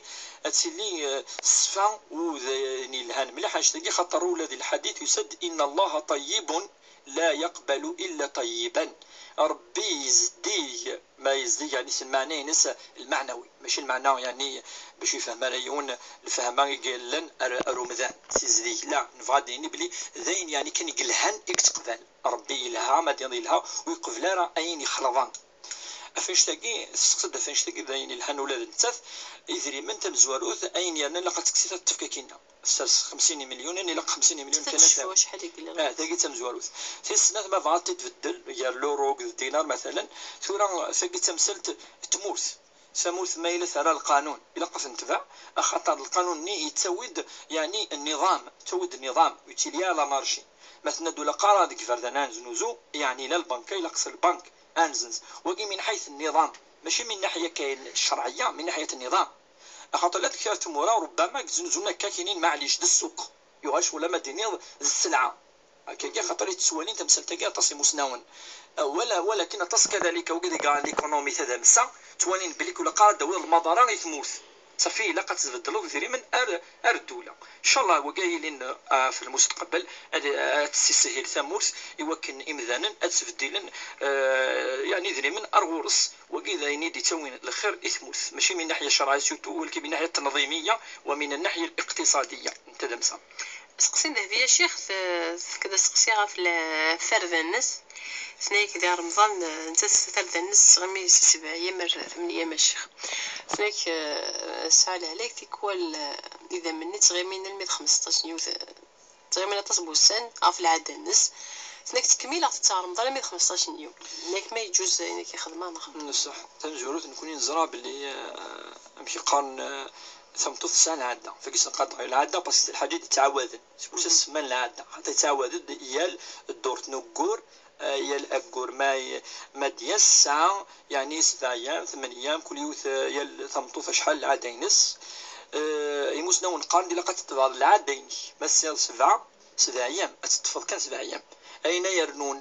ad tili, eh, ṣṣfa u d ayen yelhan mliḥ annect-agi, xaṭer ula di lḥadit yusa-d: إن الله طيب لا يقبل إلا طيبا. Ṛebbi yezdig, ma yezdig, yeɛni s lmeɛna-ines lmeɛnawi, mačči lmeɛna, yeɛni, bac yefhem ara yiwen lfehma i yellan ar, ar umdan, s izdeg. La, nebɣa ad d-nini belli d ayen, yeɛni, kan i yelhan i yettqbal. Ṛebbi yelha, ma d-, yelha, ur yeqbel ara ayen ixelḍen. Ɣef annect-agi, testeqsa-d ɣef annect-agi, d ayen yelhan ula d nettat. Idrimen, tamezwarut, ayen yernan ilaq ad tekkes-it, ad t-tefk akkin-a. Tessers xemsin imelyunen, ilaq xemsin imelyunen kan ad taf. Acḥal i yellan. Ah, tagi d tamezwarut. Tis snat, ma bɣa ad t-id-tbeddel gar l'euro d dinar, matalan, tura tagi d tamsalt n tmurt. Tamurt ma yella terra lqanun, ilaq ad ten-tbeɛ, axaṭer lqanun-nni yettawi-d, yeɛni, nniḍam, yettawi-d nniḍam, ur yettili ara la monarchie. Ma tenna-d ula qqareɣ deg iberdan ad neznuzu, yeɛni la lbanka, ilaq s lbank. Anzenz. Wagi min ḥayt nniḍam, mačči min naḥya kan ccerɛiyya, min naḥya nniḍam. Axaṭer llant kra n tmura, rubbama, yettnuzun akka kinin, maɛlic, d ssuq. Yuɣal ccɣel, ma d-tiniḍ, d sselɛa. Akkagi, axaṭer i ttwalin tamsalt-agi aṭas imusnawen. Walakin aṭas kadalika wigad i yeɣran l'économie tadamsa, ttwalin belli kul aqar ad d-tawiḍ lmaḍara i tmurt. Safi, ilaq ad tbeddleḍ idrimen ar, ar ddula. Ncallah, wagi ad yilin, ah, fi lmustaqbel, ad, ad tessishil tamurt i wakken imdanen ad sbeddilen, ah, yeɛni idrimen ar ɣur-s. Wagi d ayen i d-ittawin lxir i tmurt, mačči min naḥya ccerɛi surtout, walakin min naḥya tanḍimiya wa min naḥya liqtiṣadiya n tadamsa. Seqsi n Dehbiya Ccix, t-, tefka-d aseqsi ɣef la-, ɣef tarda-nnes. Tenna-yak di Remḍan, eh, nettat tarda-nnes tettɣimi si sebɛa ayyam ar tmenya ayyam a ccix. Tenna-yak, eh, tesɛa lehlak tikwal, eh, idammen-nni ttɣimin almi d xmesṭac n yiwet, ttɣimin aṭas n wussan ɣef lɛada-nnes. Tenna-yak ttkemmileɣ tettar Remḍan almi d xmesṭac n yum. Tenna-yak ma yeǧǧuz ayen akka xedmeɣ neɣ xedmeɣ. Ṣṣeḥ. Tamezwarut, nekkni neẓra belli, eh, amek i qqaren, eh, tameṭṭut tesɛa lɛada. Fagi-s nqaḍ lɛada parce que d lḥaǧa i d-ittɛawaden. C'est pour ça semman lɛada. Xaṭi tettɛawad-d yal ddurt n uggur, eh, yal aggur ma, ma d-yas tesɛa, yeɛni sebɛa ayyam, tmenya ayyam, kul yiwet, eh, yal tameṭṭut acḥal lɛada-ines. Eh, imusnawen qqaren-d ilaq ad teṭṭfeḍ lɛada-inek. Ma tesɛiḍ sebɛa, sebɛa ayyam, ad teṭṭfeḍ kan sebɛa ayyam. Ayen ay rennun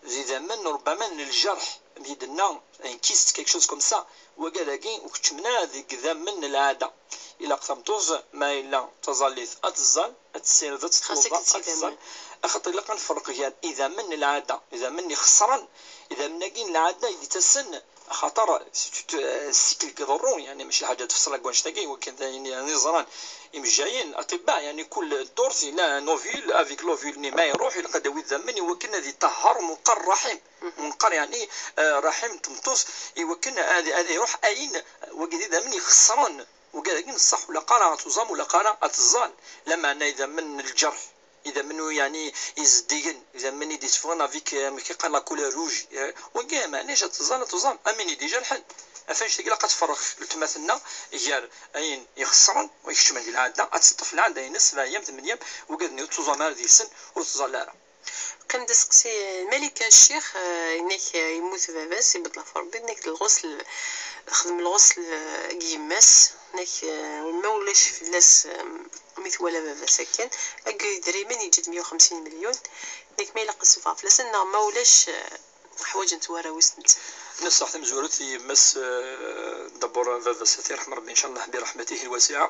d idammen, rubbama n ljerḥ, am i d-tenna, un kyste, quelque chose comme ça. Wagad-agi ur keččmen ara deg idammen n lɛada. Ilaq tameṭṭut, ma yella d taẓallit, ad teẓẓal, ad tessired, ad teṭṭfeḍ, ad teẓẓal. Axaṭer ilaq ad nferreq gar idammen n lɛada, idammen ixeṣren, idammen-agi n lɛada i d-ittasen, axaṭer c'est tout, euh, cycle i iḍerrun, yeɛni mačči ḥaǧa tefṣel deg wannect-agi, wakken d ayen yeɛni ẓran imejjayen, aṭibba, yeɛni kul ddurt ila un ovule, avec l'ovule-nni ma iruḥ, ilaq ad d-tawi idammen i wakken ad iṭahher menqer rraḥim, menqer yeɛni, euh, rraḥim n tmeṭṭut, i wakken ad, ad iruḥ ayen, wagi d idammen ixeṣren, wagi dagi n ṣṣeḥ, ur ilaq ara ad tuẓam, ur ilaq ara ad teẓẓal, lameɛna idammen n lǧerḥ. Idammen yeɛni izeddigen, idammen i d-itteffɣen avec, euh, amek i qqaren, la couleur rouge. Euh, wagi, meɛnic, ad teẓẓal, ad tuẓam, am win i d-ijerḥen. Ɣef annect-agi ilaq ad tferreq weltma-tneɣ gar ayen ixeṣren u ikeččmen di lɛada, ad teṭṭef lɛada-ines, sebɛa ayyam, tmenya ayyam, wigad-nni ur tettuẓam ara deg-sen, ur teẓẓal ara. Qqim-d aseqsi, Malika Ccix, euh, yenna-k, euh, yemmut baba-s, ibedd laf Rebbi, yenna-k d lɣusl, xdem lɣusl, euh, deg yemma-s, yenna-k, euh, ma ulac fell-as, euh, mi twala baba-s akken, deg idrimen yeǧǧa-d meyya u xemsin milyun, nek ma ilaq ad sufɣeɣ fell-asen neɣ ma ulac, eh, ḥwaǧent warraw-is netta. Nessaɣ tamezwarut i yemma-s, eh, dabur baba-s, ad t-yerḥem Rebbi, ncallah, bi raḥmatihi lwasiɛa.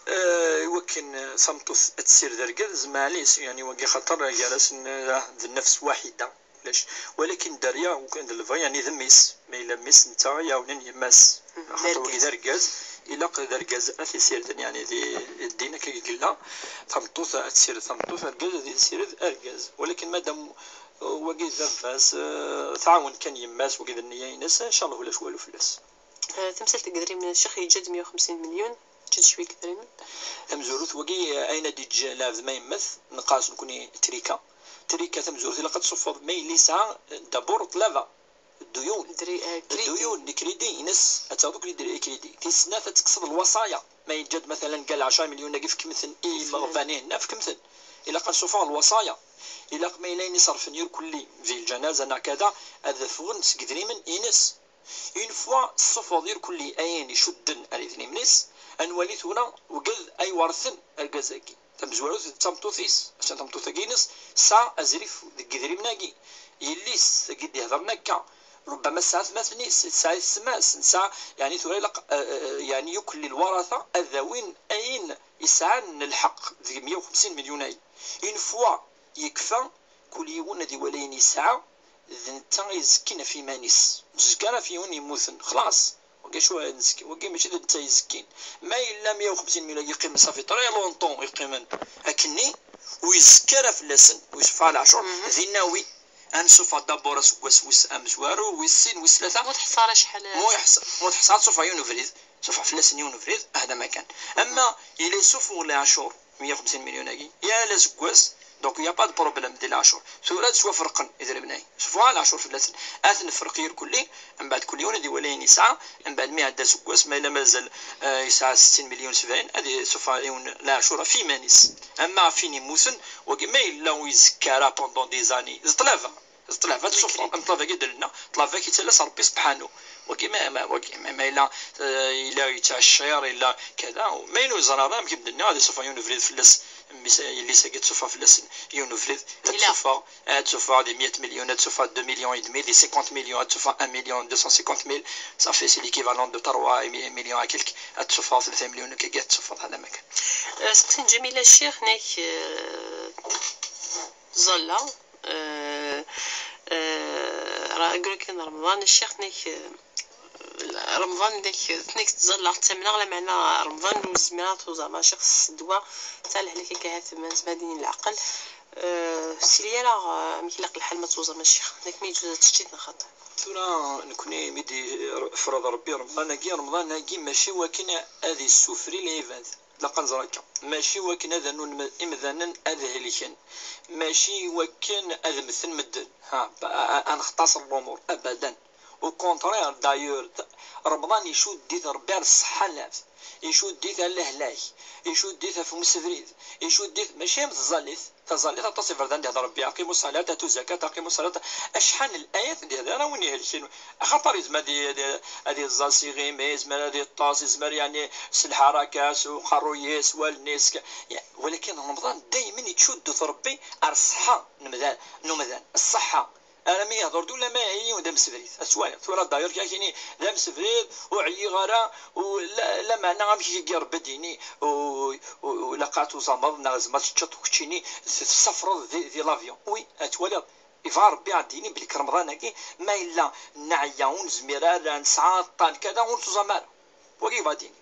Eh, i wakken, eh, tameṭṭut ad tessired argaz, maɛlic, yeɛni wagi xaṭer gar-asen, eh, d nnefs waḥida. Ulac. Walakin dderya, ukan d lebɣi, yeɛni d mmi-s. Ma yella mmi-s, netta i iɛawnen yemma-s. Axaṭer wagi d argaz, ilaq d argaz ad t-isirden, yeɛni di, di ddin akka i yella. Tameṭṭut ad tessired tameṭṭut, argaz ad yessired argaz. Walakin madam, uh, wagi d baba-s, uh, tɛawen kan yemma-s, wagi d nniya-ines, ncallah ulac walu fell-as. Eh, tamsalt deg idrimen, ccix yeǧǧa-d meyya u xemsin milyun, yeǧǧa-d cwiya n yidrimen. Tamezwarut, wagi, eh, ayen ad d-yeǧǧ lɛebd ma yemmet, neqqar-as nekkni trika. Trika tamezwarut, ilaq ad tṣuffuḍ ma yella yesɛa, eh, dabur ṭṭlaba, dduyun. Dri-, eh, crédit. Dduyun, les crédits ines, ad taɣeḍ akk les crédits. Tis snat, ad tekkseḍ lwaṣaya. Ma yeǧǧa-d, matalan, gal ɛecra milyun-agi, fkem-ten i imeɣban-ihin, fkem-ten. Ilaq ad nessufeɣ lwaṣaya. Ilaq ma yella ayen iṣerfen irkelli di lǧanaza neɣ kada, ad ffɣen seg idrimen-ines. Une fois tessufeḍ irkelli ayen icudden ar idrimen-is, ad nwali tura wgad ay werten argaz-agi. Tamezwarut d tameṭṭut-is, attan tameṭṭut-agi-ines, tesɛa azrif deg idrimen-agi. Yelli-s, tagi d-ihedren akka, rubbama tesɛa atmaten-is, tesɛa yessetma-s, nesɛa, yeɛni tura ilaq, eh, eh, yeɛni yukelli lwaratha ad awin ayen yesɛan n lḥeqq deg meyya u xemsin milyun-agi. Une fois yekfa, kul yiwen ad iwali ayen yesɛa, d netta i izekken ɣef yiman-is. Ur tezki ara ɣef yiwen yemmuten, xlaṣ. Wagi acu ara nezki? Wagi mačči d netta i izekkin. Ma yella meyya u xemsin milyun-agi yeqqimen, ça fait très longtemps yeqqimen akkenni, ur izekki ara fell-asen, ur iseffeɣ ara leɛcur, di nawi. Ad nessufeɣ dabur aseggas wis amezwaru, wis sin, wis tlata. Ur teḥṣaḍ acḥal. Ma ur yeḥṣ-, ma ur teḥṣaḍ, ad tessufeɣ yiwen ubrid, tessufeɣ fell-asen yiwen ubrid, ahda ma kan. Ama yella yessufeɣ leɛcur, meyya u xemsin milyun-agi, yal aseggas, donc il y a pas de problème di leɛcur. Tura ad ttwaferqen idrimen-agi. Sufɣeɣ leɛcur fell-asen. Ad t-nefreq irkelli, mbeɛd kul yiwen ad iwali ayen yesɛa, mbeɛd mi iɛedda aseggas, ma yella mazal, eh, yesɛa settin milyun, sebɛin, ad isufeɣ yiwen leɛcur ɣef yiman-is. Ama ɣef win yemmuten, wagi ma yella ur izekka ara pendant des années, d ṭṭlaba. D ṭṭlaba ad tessufɣeḍ, am ṭṭlaba-agi d-nenna, ṭṭlaba-agi yettalas Rebbi sebḥanu. Wagi ma, ma, wagi ma, ma yella, eh, yella yettɛeccir, yella kada. Ma yella ur yeẓra ara, amek i m-d-nniɣ, ad iṣufeɣ yiwen ubrid fell-as. Mmi-s, yelli-s-agi ad tṣufeɣ fell-as yiwen ubrid, ad Yella. tṣufeɣ, ad tṣufeɣ des milliers de millions, ad tṣufeɣ deux millions et demi, des cinquante millions, ad tṣufeɣ un million deux cent cinquante mille. Ça fait, c'est l'équivalent de trois millions à quelques. Ad tṣufeɣ tlata million, akka ad tṣufeɣ ḥala ma kan. Eh, seqsi n Ǧamila Ccix, nek, eh, ẓalla. Eh, eh, ra-, akken Remḍan, ccix-nnek, eh, Remḍan-nnek, tnek ttẓallaɣ, ttamneɣ, lameɛna Remḍan ur zmireɣ ad t-uẓameɣ, ccix s ddwa, ta lehlak akka ha tman, zma din leɛqel. Eh, sili ara, eh, amek ilaq lḥal ma tuẓam a ccix, nek mi yeǧǧa ad teččit neɣ xaṭi. Tura, nekni mi d-ifreḍ Rebbi Remḍan-agi, Remḍan-agi mačči wakken ad issufri lɛibad. Ilaq ad nẓer akka. Mačči wakken ad rnun me-, imdanen ad helken. Mačči wakken ad mmten medden. Ha, ba-, a-, a-, ad nextaṣer lumuṛ. Abadan. Au contraire, d'ailleurs, t-, Remḍan icudd-it Rebbi ar ṣṣeḥḥa-naf. Icudd-it ar lehlak. Icudd-it ɣef umsebrid. Icudd-it, mačči am tẓallit. Taẓallit aṭas iberdan d-ihder Rebbi, aqimu ṣṣalat, atu zakat, aqimu ṣṣalat. Acḥal n layat d-ihder a win ihelken. Axaṭer yezmer ad i-, ad i-, ad iẓẓal s iɣimi, yezmer ad iṭṭes, yezmer yeɛni s lḥaraka, s uqerruy-is, s wallen-is, s ka-, ya, walakin Remḍan daymen ittcuddu-t Rebbi ar ṣṣeḥḥa n umdan, n umdan, ṣṣeḥḥa. Armi yehder-d ula ma yiwen d amsebrid. Ad twaliḍ. Tura d'ailleurs kra kini d amsebrid, ur ɛyiɣ ara, u la, lameɛna amek i k-irebba dini, u, u, u laqaɛa tuẓameḍ, neɣ zma teččeḍ keččini, t-, tessafreḍ di, di l'avion. Oui, ad twaliḍ. Yebɣa Rebbi ad d-yini belli Remḍan-agi, ma yella neɛya, ur nezmir ara, nesɛa aṭṭan, kada, ur nettẓam ara. Wagi yebɣa ad d-yini.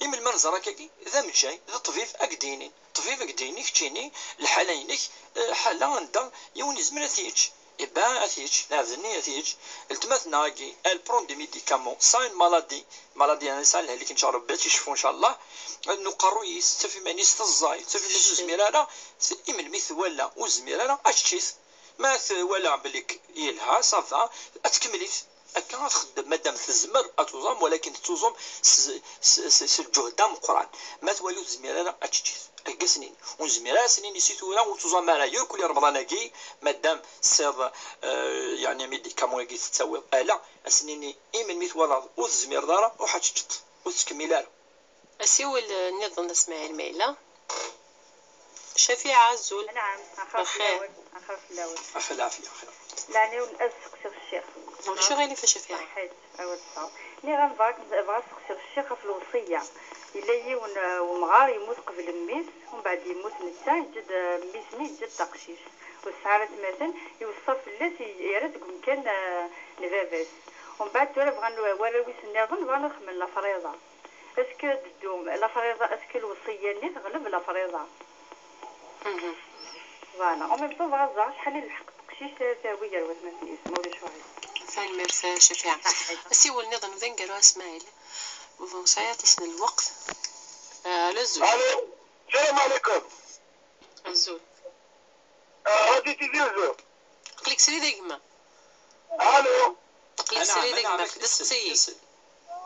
Imi lma neẓra akkagi, d amejjay, d ṭṭbib, ad k-d-yinin. Ṭṭbib ad k-d-yini, keččini, lḥala-inek, eh, ḥala anda yiwen yezmer ad t-yečč. Iba ad t-yečč, lɛebd-nni ad t-yečč. Letma-tneɣ-agi, elle prend des médicaments. Ça, une maladie. Maladie, yani, ça, lehlik, ncallah, Rebbi ad tt-icfu, ncallah. N uqerruy-is, tettaf iman-is teẓẓay, tettaf iman-is ur tezmir ara, s-, imi lmi twala ur tezmir ara, ad tečč-it. Ma twala belli k-, yelha, ça va, ad tkemmel-it. Akka ad txeddem, madam tezmer ad tuẓam, walakin tettuẓum s, s, s, s lǧuhd ameqqran. Ma twali ur tezmir ara, ad tečč-it. Akka ad s-nini. Ur nezmir ara ad s-nini si tura ur tuẓam ara, yakk uli Remḍan-agi, madam tesɛiḍ, eh, yeɛni, médicament-agi tettawiḍ. Ala, ad s-nini, i melmi twalaḍ ur tezmireḍ ara, ruḥ ad teččeḍ. Ur tettkemmil ara. Asiwel, eh, nniḍen a Smaɛil ma yella. Cafiɛa, azul. Anɛam, axir fell-awen, axir fell-awen. Ɣef lɛafya, axir. Leɛnaya-wen, ad sseqsiɣ ccix. Ulac aɣilif a Cafiɛa. Ṣaḥḥit, awa d ṣṣeḥ. Nniɣ-am bɣa, bɣa ad sseqsiɣ ccix ɣef lewṣiyya. Yella yiwen, eh, wemɣar yemmut qbel mmi-s, umbeɛd yemmut netta, yeǧǧa-d, eh, mmi-s-nni yeǧǧa-d taqcict. Ur tesɛi ara atmaten, iweṣṣa fell-as, i-, yerra deg umkan, eh, n baba-s. Umbeɛd tura bɣan warraw-is nniḍen, bɣan ad xedmen lafriḍa. Est-ce que d-ddum, lafriḍa, est-ce que lewṣiyya-nni teɣleb lafriḍa? Mhm. Voilà. En même temps, bɣa ad ẓreɣ acḥal i lḥeqq teqcict ara tawi gar watmaten-is, ma ulac uɛi. Tanemmirt, a Cafiɛa. Asiwel nniḍen d aneggaru, a Smaɛil. Ur sɛiɣ aṭas n lweqt. Ah, alo, azul. Alo, salam alaikum. Azul. Ah, Radio Tizi Uzzu. Aql-ik srid a gma. Alo. Aql-ik srid a gma, seqsi-yi.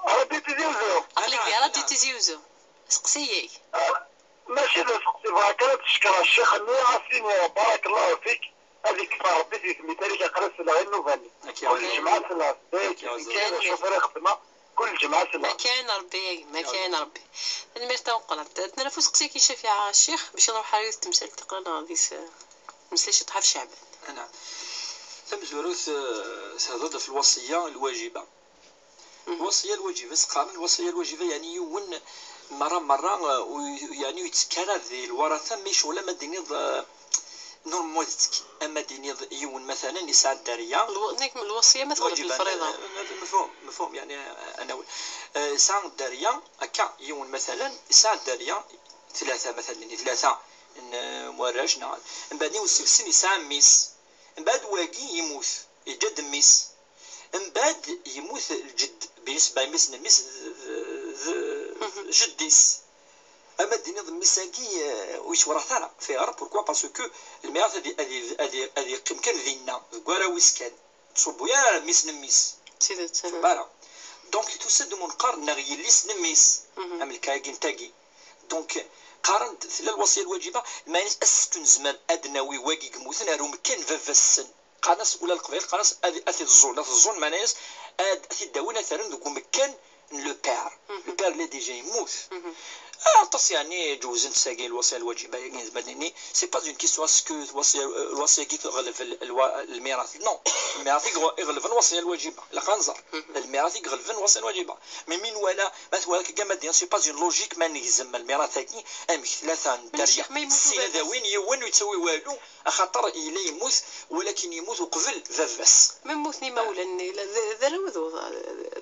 Radio Tizi Uzzu. Aql-ik di Radio Tizi Uzzu. Seqsi-yi. Ah, mačči d aseqsi, bɣiɣ kan ad tcekkreḍ ccix-nni, ad s-tiniḍ barakallahu fik, ad ikfeɣ Rebbi si tmital-ik, aql-i selleɣ i nnuba-nni. Kul lǧemɛa selleɣ, d acu ara xedmeɣ. Kul lǧemɛa selleɣ. Ma kan Rebbi, a gma, ma kan Rebbi. Tanemmirt tameqqrant. Ad nref useqsi-agi Cafiɛa Ccix, bac ad nruḥ ar yiwet temsalt, aql-aneɣ di s-, temsalt ciṭuḥ ɣef Ceɛban. Anɛam. Tamezwarut, eh, thedder-d ɣef lwasiya lwajiba. Mhm. Lwasiya lwajiba, s-qqaren lwasiya lwajiba, yeɛni yiwen merra merra, eh, ur, yeɛni ur yettekki ara di lwarata, mi ccɣel ama d-tiniḍ, eh, normalement ad yettekki. Ama d-tiniḍ yiwen, matalan, yesɛa dderya. Lw-, nek lwasiya ma tɣleb lwajiba, lefriḍa. Eh, eh, mefhum, mefhum, yeɛni, eh, anawel. Eh, yesɛa dderya, akka, yiwen, matalan, yesɛa dderya, tlata, matalan, tlata n, eh, warrac, neɣ, mbeɛd yiwen seg-sen yesɛa mmi-s. Mbeɛd wagi yemmut, yeǧǧa-d mmi-s. Mbeɛd yemmut lǧedd, binisba i mmi-s n mmi-s d, d, d, mhm, jeddi-s. Ama d-tiniḍ mmi-s-agi, eh, ur yettwarat ara. Fiɣer, pourquoi? Parce que lmirat ad i-, ad i-, ad i-, ad yeqqim kan dinna, deg warraw-is kan. Ur tettṣubbu ara mmi-s n mmi-s. D tidet, aha. Tettṣubbu ara. Donc, tusa-d umi neqqar neɣ yelli-s n mmi-s. Mhm. Am lkayagi n tagi. Donc, qqaren-d, tella lwasiya lwajiba, meɛna est-ce que nezmer ad nawi wagi yemmuten ar umkan n baba-sen? Qqaren-as ula Leqbayel, qqaren-as ad, ad t-id-ẓẓun, ad t-ẓẓun, meɛna-yas ad, ad t-id-awin, ad t-rren deg umekkan n le père. Le père-nni déjà yemmut. Ah, aṭas yeɛni ǧewzen-t sagi lwasiya lwaǧiba-agi, nezmer ad nini, c'est pas une question est-ce que lwasiya, lwasiya-agi teɣleb l-, lwa-, lmirat. Non, lmirat i iɣ-, iɣelben lwasiya lwaǧiba. Ilaq ad nẓer. Lmirat i iɣelben lwasiya lwaǧiba. Mais mi nwala, ma twala akka, ma d-, c'est pas une logique ma negzem lmirat-agi, amek tlata n dderya, sin ad awin, yiwen ur yettawi walu, axaṭer yella yemmut, walakin yemmut uqbel baba-s. Ma mmuten imawlan-nni, la, d, d arraw d uḍ-,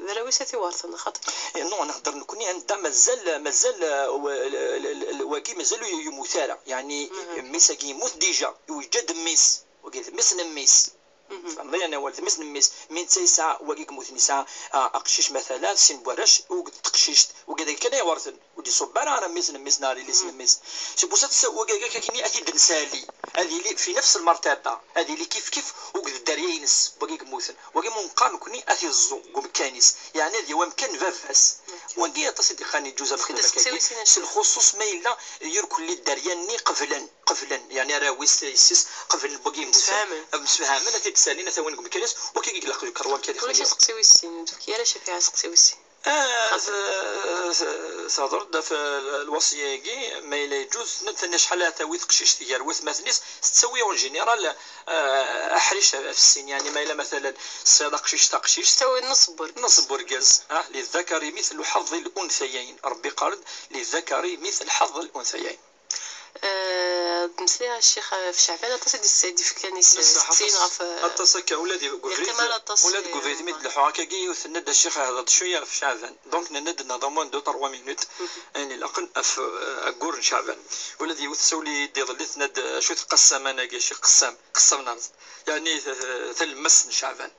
d arraw-is a t-iwerten, axaṭer. Eh, non, nehder nekkni anda mazal, mazal, eh, wa-, l-, l-, l-, wagi mazal ur yemmut ara. Yeɛni, mmi-s-agi yemmut déjà, iweǧǧa-d mmi-s. Wagi d mmi-s n mmi-s. Tfehmeḍ? Yeɛni awal d mmi-s n mmi-s. Mi netta yesɛa, wagi yemmuten yesɛa, ah, aqcic matala, sin n warrac, wagi d teqcict, wagi d akken ay werten. Ur d-iṣubb ara, ara mmi-s n mmi-s neɣ yelli-s n mmi-s. C'est pour ça tessa-, wagi akka akkenni ad t-id-nsali. Ad yili fi nefs lmertaba. Ad yili kif kif wagi d dderya-ines, wagi yemmuten. Wagi ma neqqar nekkni ad t-iẓẓu deg umekkan-is. Yeɛni ad yawi amkan n baba-s. Wagi aṭas i d-iqqaren iǧuz amxedmel akkagi. S lxuṣuṣ ma yella irkelli dderya-nni qeblen, qeblen. Yeɛni arraw-is, yessi-s, qeblen wagi yemmuten. Msefhamen. Msefhamen, ad t-id-salin, ad t-awin deg umekkan-is. Wagi i ilaq lkarwan kan. Ulac aseqsi wis sin, ur d-tefki ara Cafiɛa aseqsi wis sin. Ah, t-, t-, tehder-d ɣef lwasiya-agi, ma yella yeǧǧuz, tenna-d acḥal ara tawi teqcict gar watmaten-is, tettawi en général, ah, aḥric ɣef sin, yeɛni ma yella matalan tesɛiḍ aqcic taqcict. Tettawi nneṣ n wergaz. Nneṣ n wergaz, ah, للذكر مثل حظ الأنثيين. Rebbi yeqqar-d, للذكر مثل حظ الأنثيين. Eh, d-nesliɣ a ccix ɣef Ceɛban, aṭas i d-, i d-ifkan isteqsiyen ɣef, eh, aṭas akka, ula d, deg ubrid, yeqqim ara aṭas, ula deg ubrid mi d-leḥḥuɣ akkagi, yiwet tenna-d a ccix hder-d cwiya ɣef Ceɛban. Donc nenna-d nehder moins deux trois minutes ayen ilaqen ɣef, eh, aggur n Ceɛban. Ula d yiwet tsawel-iyi-d iḍelli, tenna-d acu-t qassaman-agi, a ccix, qassam, qassam n rrezq. Yeɛni t-, t-, talemmast n Ceɛban.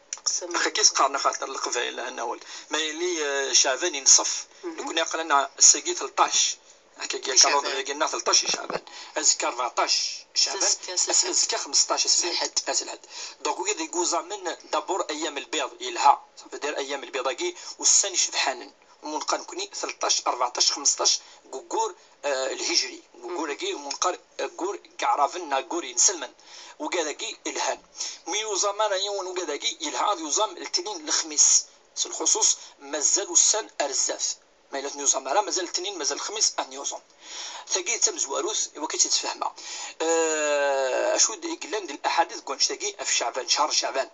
Aqac-agi s-qqaren axaṭer Leqbayel, ad nawel. Ma yili, eh, Ceɛban inṣef. Nekkni aql-aneɣ ass-agi tleṭṭac. Akkagi, calendrier-agi nneɣ tleṭṭac i Ceɛban. Azekka rbeɛṭac Ceɛban. Azekka xmesṭac, ass n lḥedd, ass n lḥedd. Donc wigi d iguẓamen, d'abord ayyam lbiḍ yelha. Ça veut dire ayyam lbiḍ-agi ussan icebḥanen. Umunqa nekkni tleṭṭac, rbeɛṭac, xmesṭac deg uggur, eh, lhijri. Deg uggur-agi umunqa aggur n Yeɛraben neɣ aggur inselmen. Wigad-agi lhan. Mi yuẓam ara yiwen wigad-agi, yelha ad yuẓam letnin, lexmis. S lxuṣuṣ, mazal ussan ar zdat. Ma yella ur ten-yuẓam ara, mazal letnin, mazal lexmis ad ten-yuẓam. Tagi d tamezwarut, i wakka i tt-id-sfehmeɣ. Eh, acu d-, i yellan d laḥadit deg wannect-agi ɣef Ceɛban, ccher Ceɛban?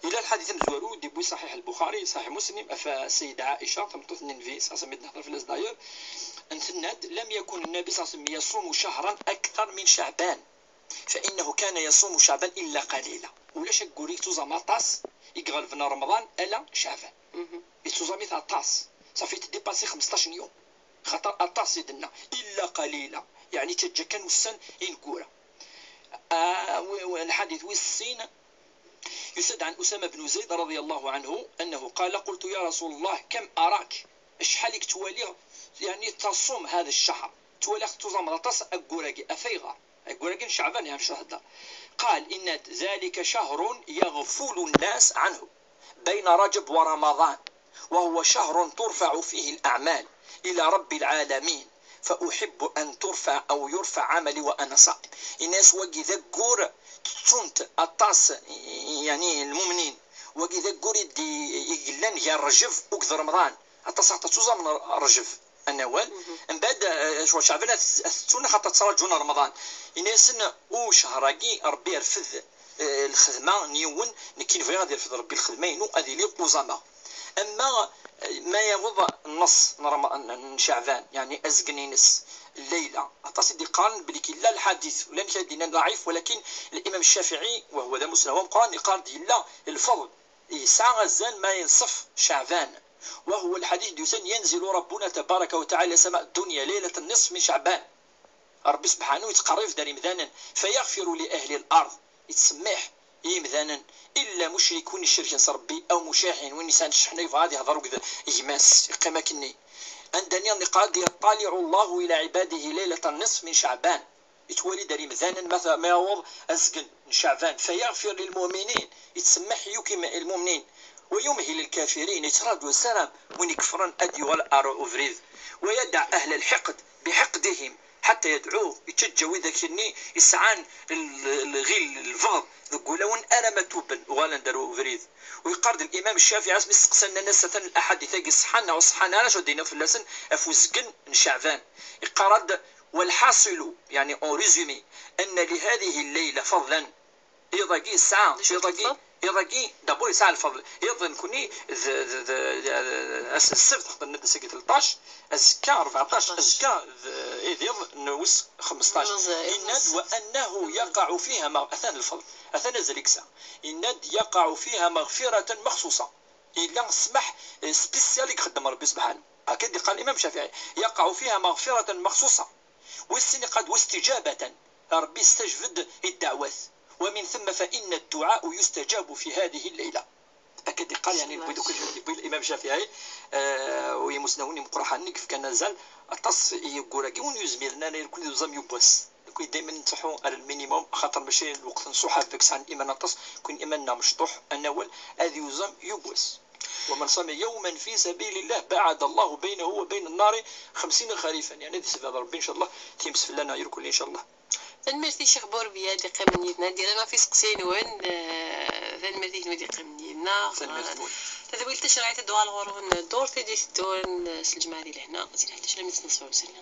Yella lḥadit amezwaru, d-yewwi Ṣaḥiḥ Lbuxari, Ṣaḥiḥ Muslim, ɣef Sayida Ɛica, tameṭṭut n Nnbi, ṣṣa mi d-nehder fell-as d'ailleurs, n tenna-d, لم يكن النبي صلى الله عليه وسلم يصوم شهرا أكثر من شعبان. فإنه كان يصوم شعبان إلا قليلا. Ulac aggur i yettuẓam aṭas i iɣelben Remḍan ala Ceɛban. Yettuẓam-it aṭas. Ṣafi, yettdipasi xmesṭac n yum. Xaṭer aṭas i d-tenna. إلا قليلا. Yeɛni yettaǧǧa kan ussan ineggura. Ah, w-, w-, lḥadit wis sin, yusa-d ɛan Usama ben Zayd رضي الله عنه أنه قال: قلت يا رسول الله كم أراك؟ Acḥal i k-ttwaliɣ, yeɛni, تصوم هذا الشهر. Ttwaliɣ tettuẓameḍ aṭas aggur-agi. Af ayɣer? Aggur-agi n Ceɛban, yeɛni, ccher Ceɛban. قال: إن ذلك شهر يغفل الناس عنه بين رجب ورمضان، وهو شهر ترفع فيه الأعمال إلى رب العالمين، فأحب أن ترفع أو يرفع عملي وأنا صائم. Yenna-yas wagi d aggur tettun-t aṭas, yeɛni, lmumnin. Wagi d aggur i d-, i yellan gar Rejeb akked Remḍan. Aṭas, aṭas, ttuẓamen Rejeb, ad nawel. Mbeɛd, eh, ccher Ceɛban ad t-, ad t-ttun, axaṭer ttraǧun Remḍan. Yenna-yasen, u ccher-agi, Rebbi irfed, eh, lxedma n yiwen, nekkini bɣiɣ ad irfed Rebbi lxedma-inu, ad iliɣ uẓameɣ. Ama, eh, ma yaweḍ nneṣ n Rem-, n, n Ceɛban, yeɛni azgen-ines, llayla, aṭas i d-iqqaren belli yella lḥadit, ulamek ara d-inan ḍɛif, walakin Limam Ccafiɛi, wa huwa d amussnaw ameqqran, iqqar-d yella lfeḍl, yesɛa azal ma yenṣef Ceɛban. وهو الحديث d-yusan: ينزل ربنا تبارك وتعالى إلى سماء الدنيا ليلة النصف من شعبان. Rebbi subḥanahu yettqerrib-d ar yimdanen, فيغفر لأهل الأرض, yettsemmiḥ i yimdanen, إلا مشرك, win icerken s Rebbi, أو مشاحن, win yesɛan cceḥna yebɣa ad ihder akked gma-s, yeqqim akkenni. Anda nniḍen iqqar-d: يطلع الله إلى عباده ليلة النصف من شعبان. Yettwali-d ar yimdanen ma t-, ma yaweḍ azgen n Ceɛban. فيغفر للمؤمنين, yettsemmiḥ yakk i lmumnin. ويمهل الكافرين, yettraǧu, yessaram win ikefren ad d-yuɣal ar ubrid. ويدع أهل الحقد بحقدهم حتى يدعوه, yettaǧǧa widak-nni yesɛan l-, lɣil, lbeɣḍ deg wulawen, arama tuben, uɣalen-d ar ubrid. Uyeqqar-d Limam Ccafiɛi, asmi steqsan, nnan-as atan laḥadit-agi ṣeḥḥan neɣ ur ṣeḥḥan ara, acu ad d-iniḍ fell-asen ɣef uzgen n Ceɛban? Yeqqar-d: والحاصل, يعني en résumé, أن لهذه الليلة فضلا. Iḍ-agi yesɛa, d acu iḍ-agi, lfeḍl? Iḍ-agi, d'abord, yesɛa lfeḍl. Iḍ, nekkni d, d, d, d, ass n ssebt, xedmen-d ass-agi tleṭṭac, azekka rbeɛṭac, azekka d, eh, d iḍ n wis xemseṭṭac. Yenna-d: وأنه يقع فيها مغ-, atan lfeḍl, atan azal i yesɛa. Yenna-d: يقع فيها مغفرة مخصوصة. Yella ssmaḥ, eh, spécial i ixeddem Rebbi subḥanahu. Akka i d-yeqqar Limam Ccafiɛi: يقع فيها مغفرة مخصوصة. Wis sin, yeqqar-d: واستجابة, Rebbi yestajeb-d i ddeɛwat. ومن ثم فإن الدعاء يستجاب في هذه الليلة. Akka i d-yeqqar, yeɛni, yewwi-d akk, yewwi-d Limam Ccafiɛi, eh, u yimusnawen imeqqranen i yefkan azal aṭas i wayyur-agi, win ur yezmiren ara, nekkni d uẓam yiwwas. Nekkni daymen nettruḥu ar lminimum, axaṭer mačči lweqt n ṣṣuḥ, deg sɛan iman aṭas, nekkni iman-nneɣ mecṭuḥ, ad nawel ad yuẓam yiwwas. ومن صام يوما في سبيل الله بعد الله بينه وبين النار خمسين خريفا. Yeɛni, di sebɛa d Rebbi, ncallah, times fell-aneɣ irkelli, ncallah. Tanemmirt i Ccix Burbiya i d-iqqimen yid-neɣ, ad d-yerr ɣef iseqsiyen-nwen. Eh, tanemmirt i kenwi i d-iqqimen yid-neɣ. Tanemmirt-nwen. Tadwilt tacerɛit ad d-tuɣal ɣur-wen ddurt i d-iteddun, eh, s lǧemɛa di lehna, si lḥdac alammi d tnaṣfa ussan.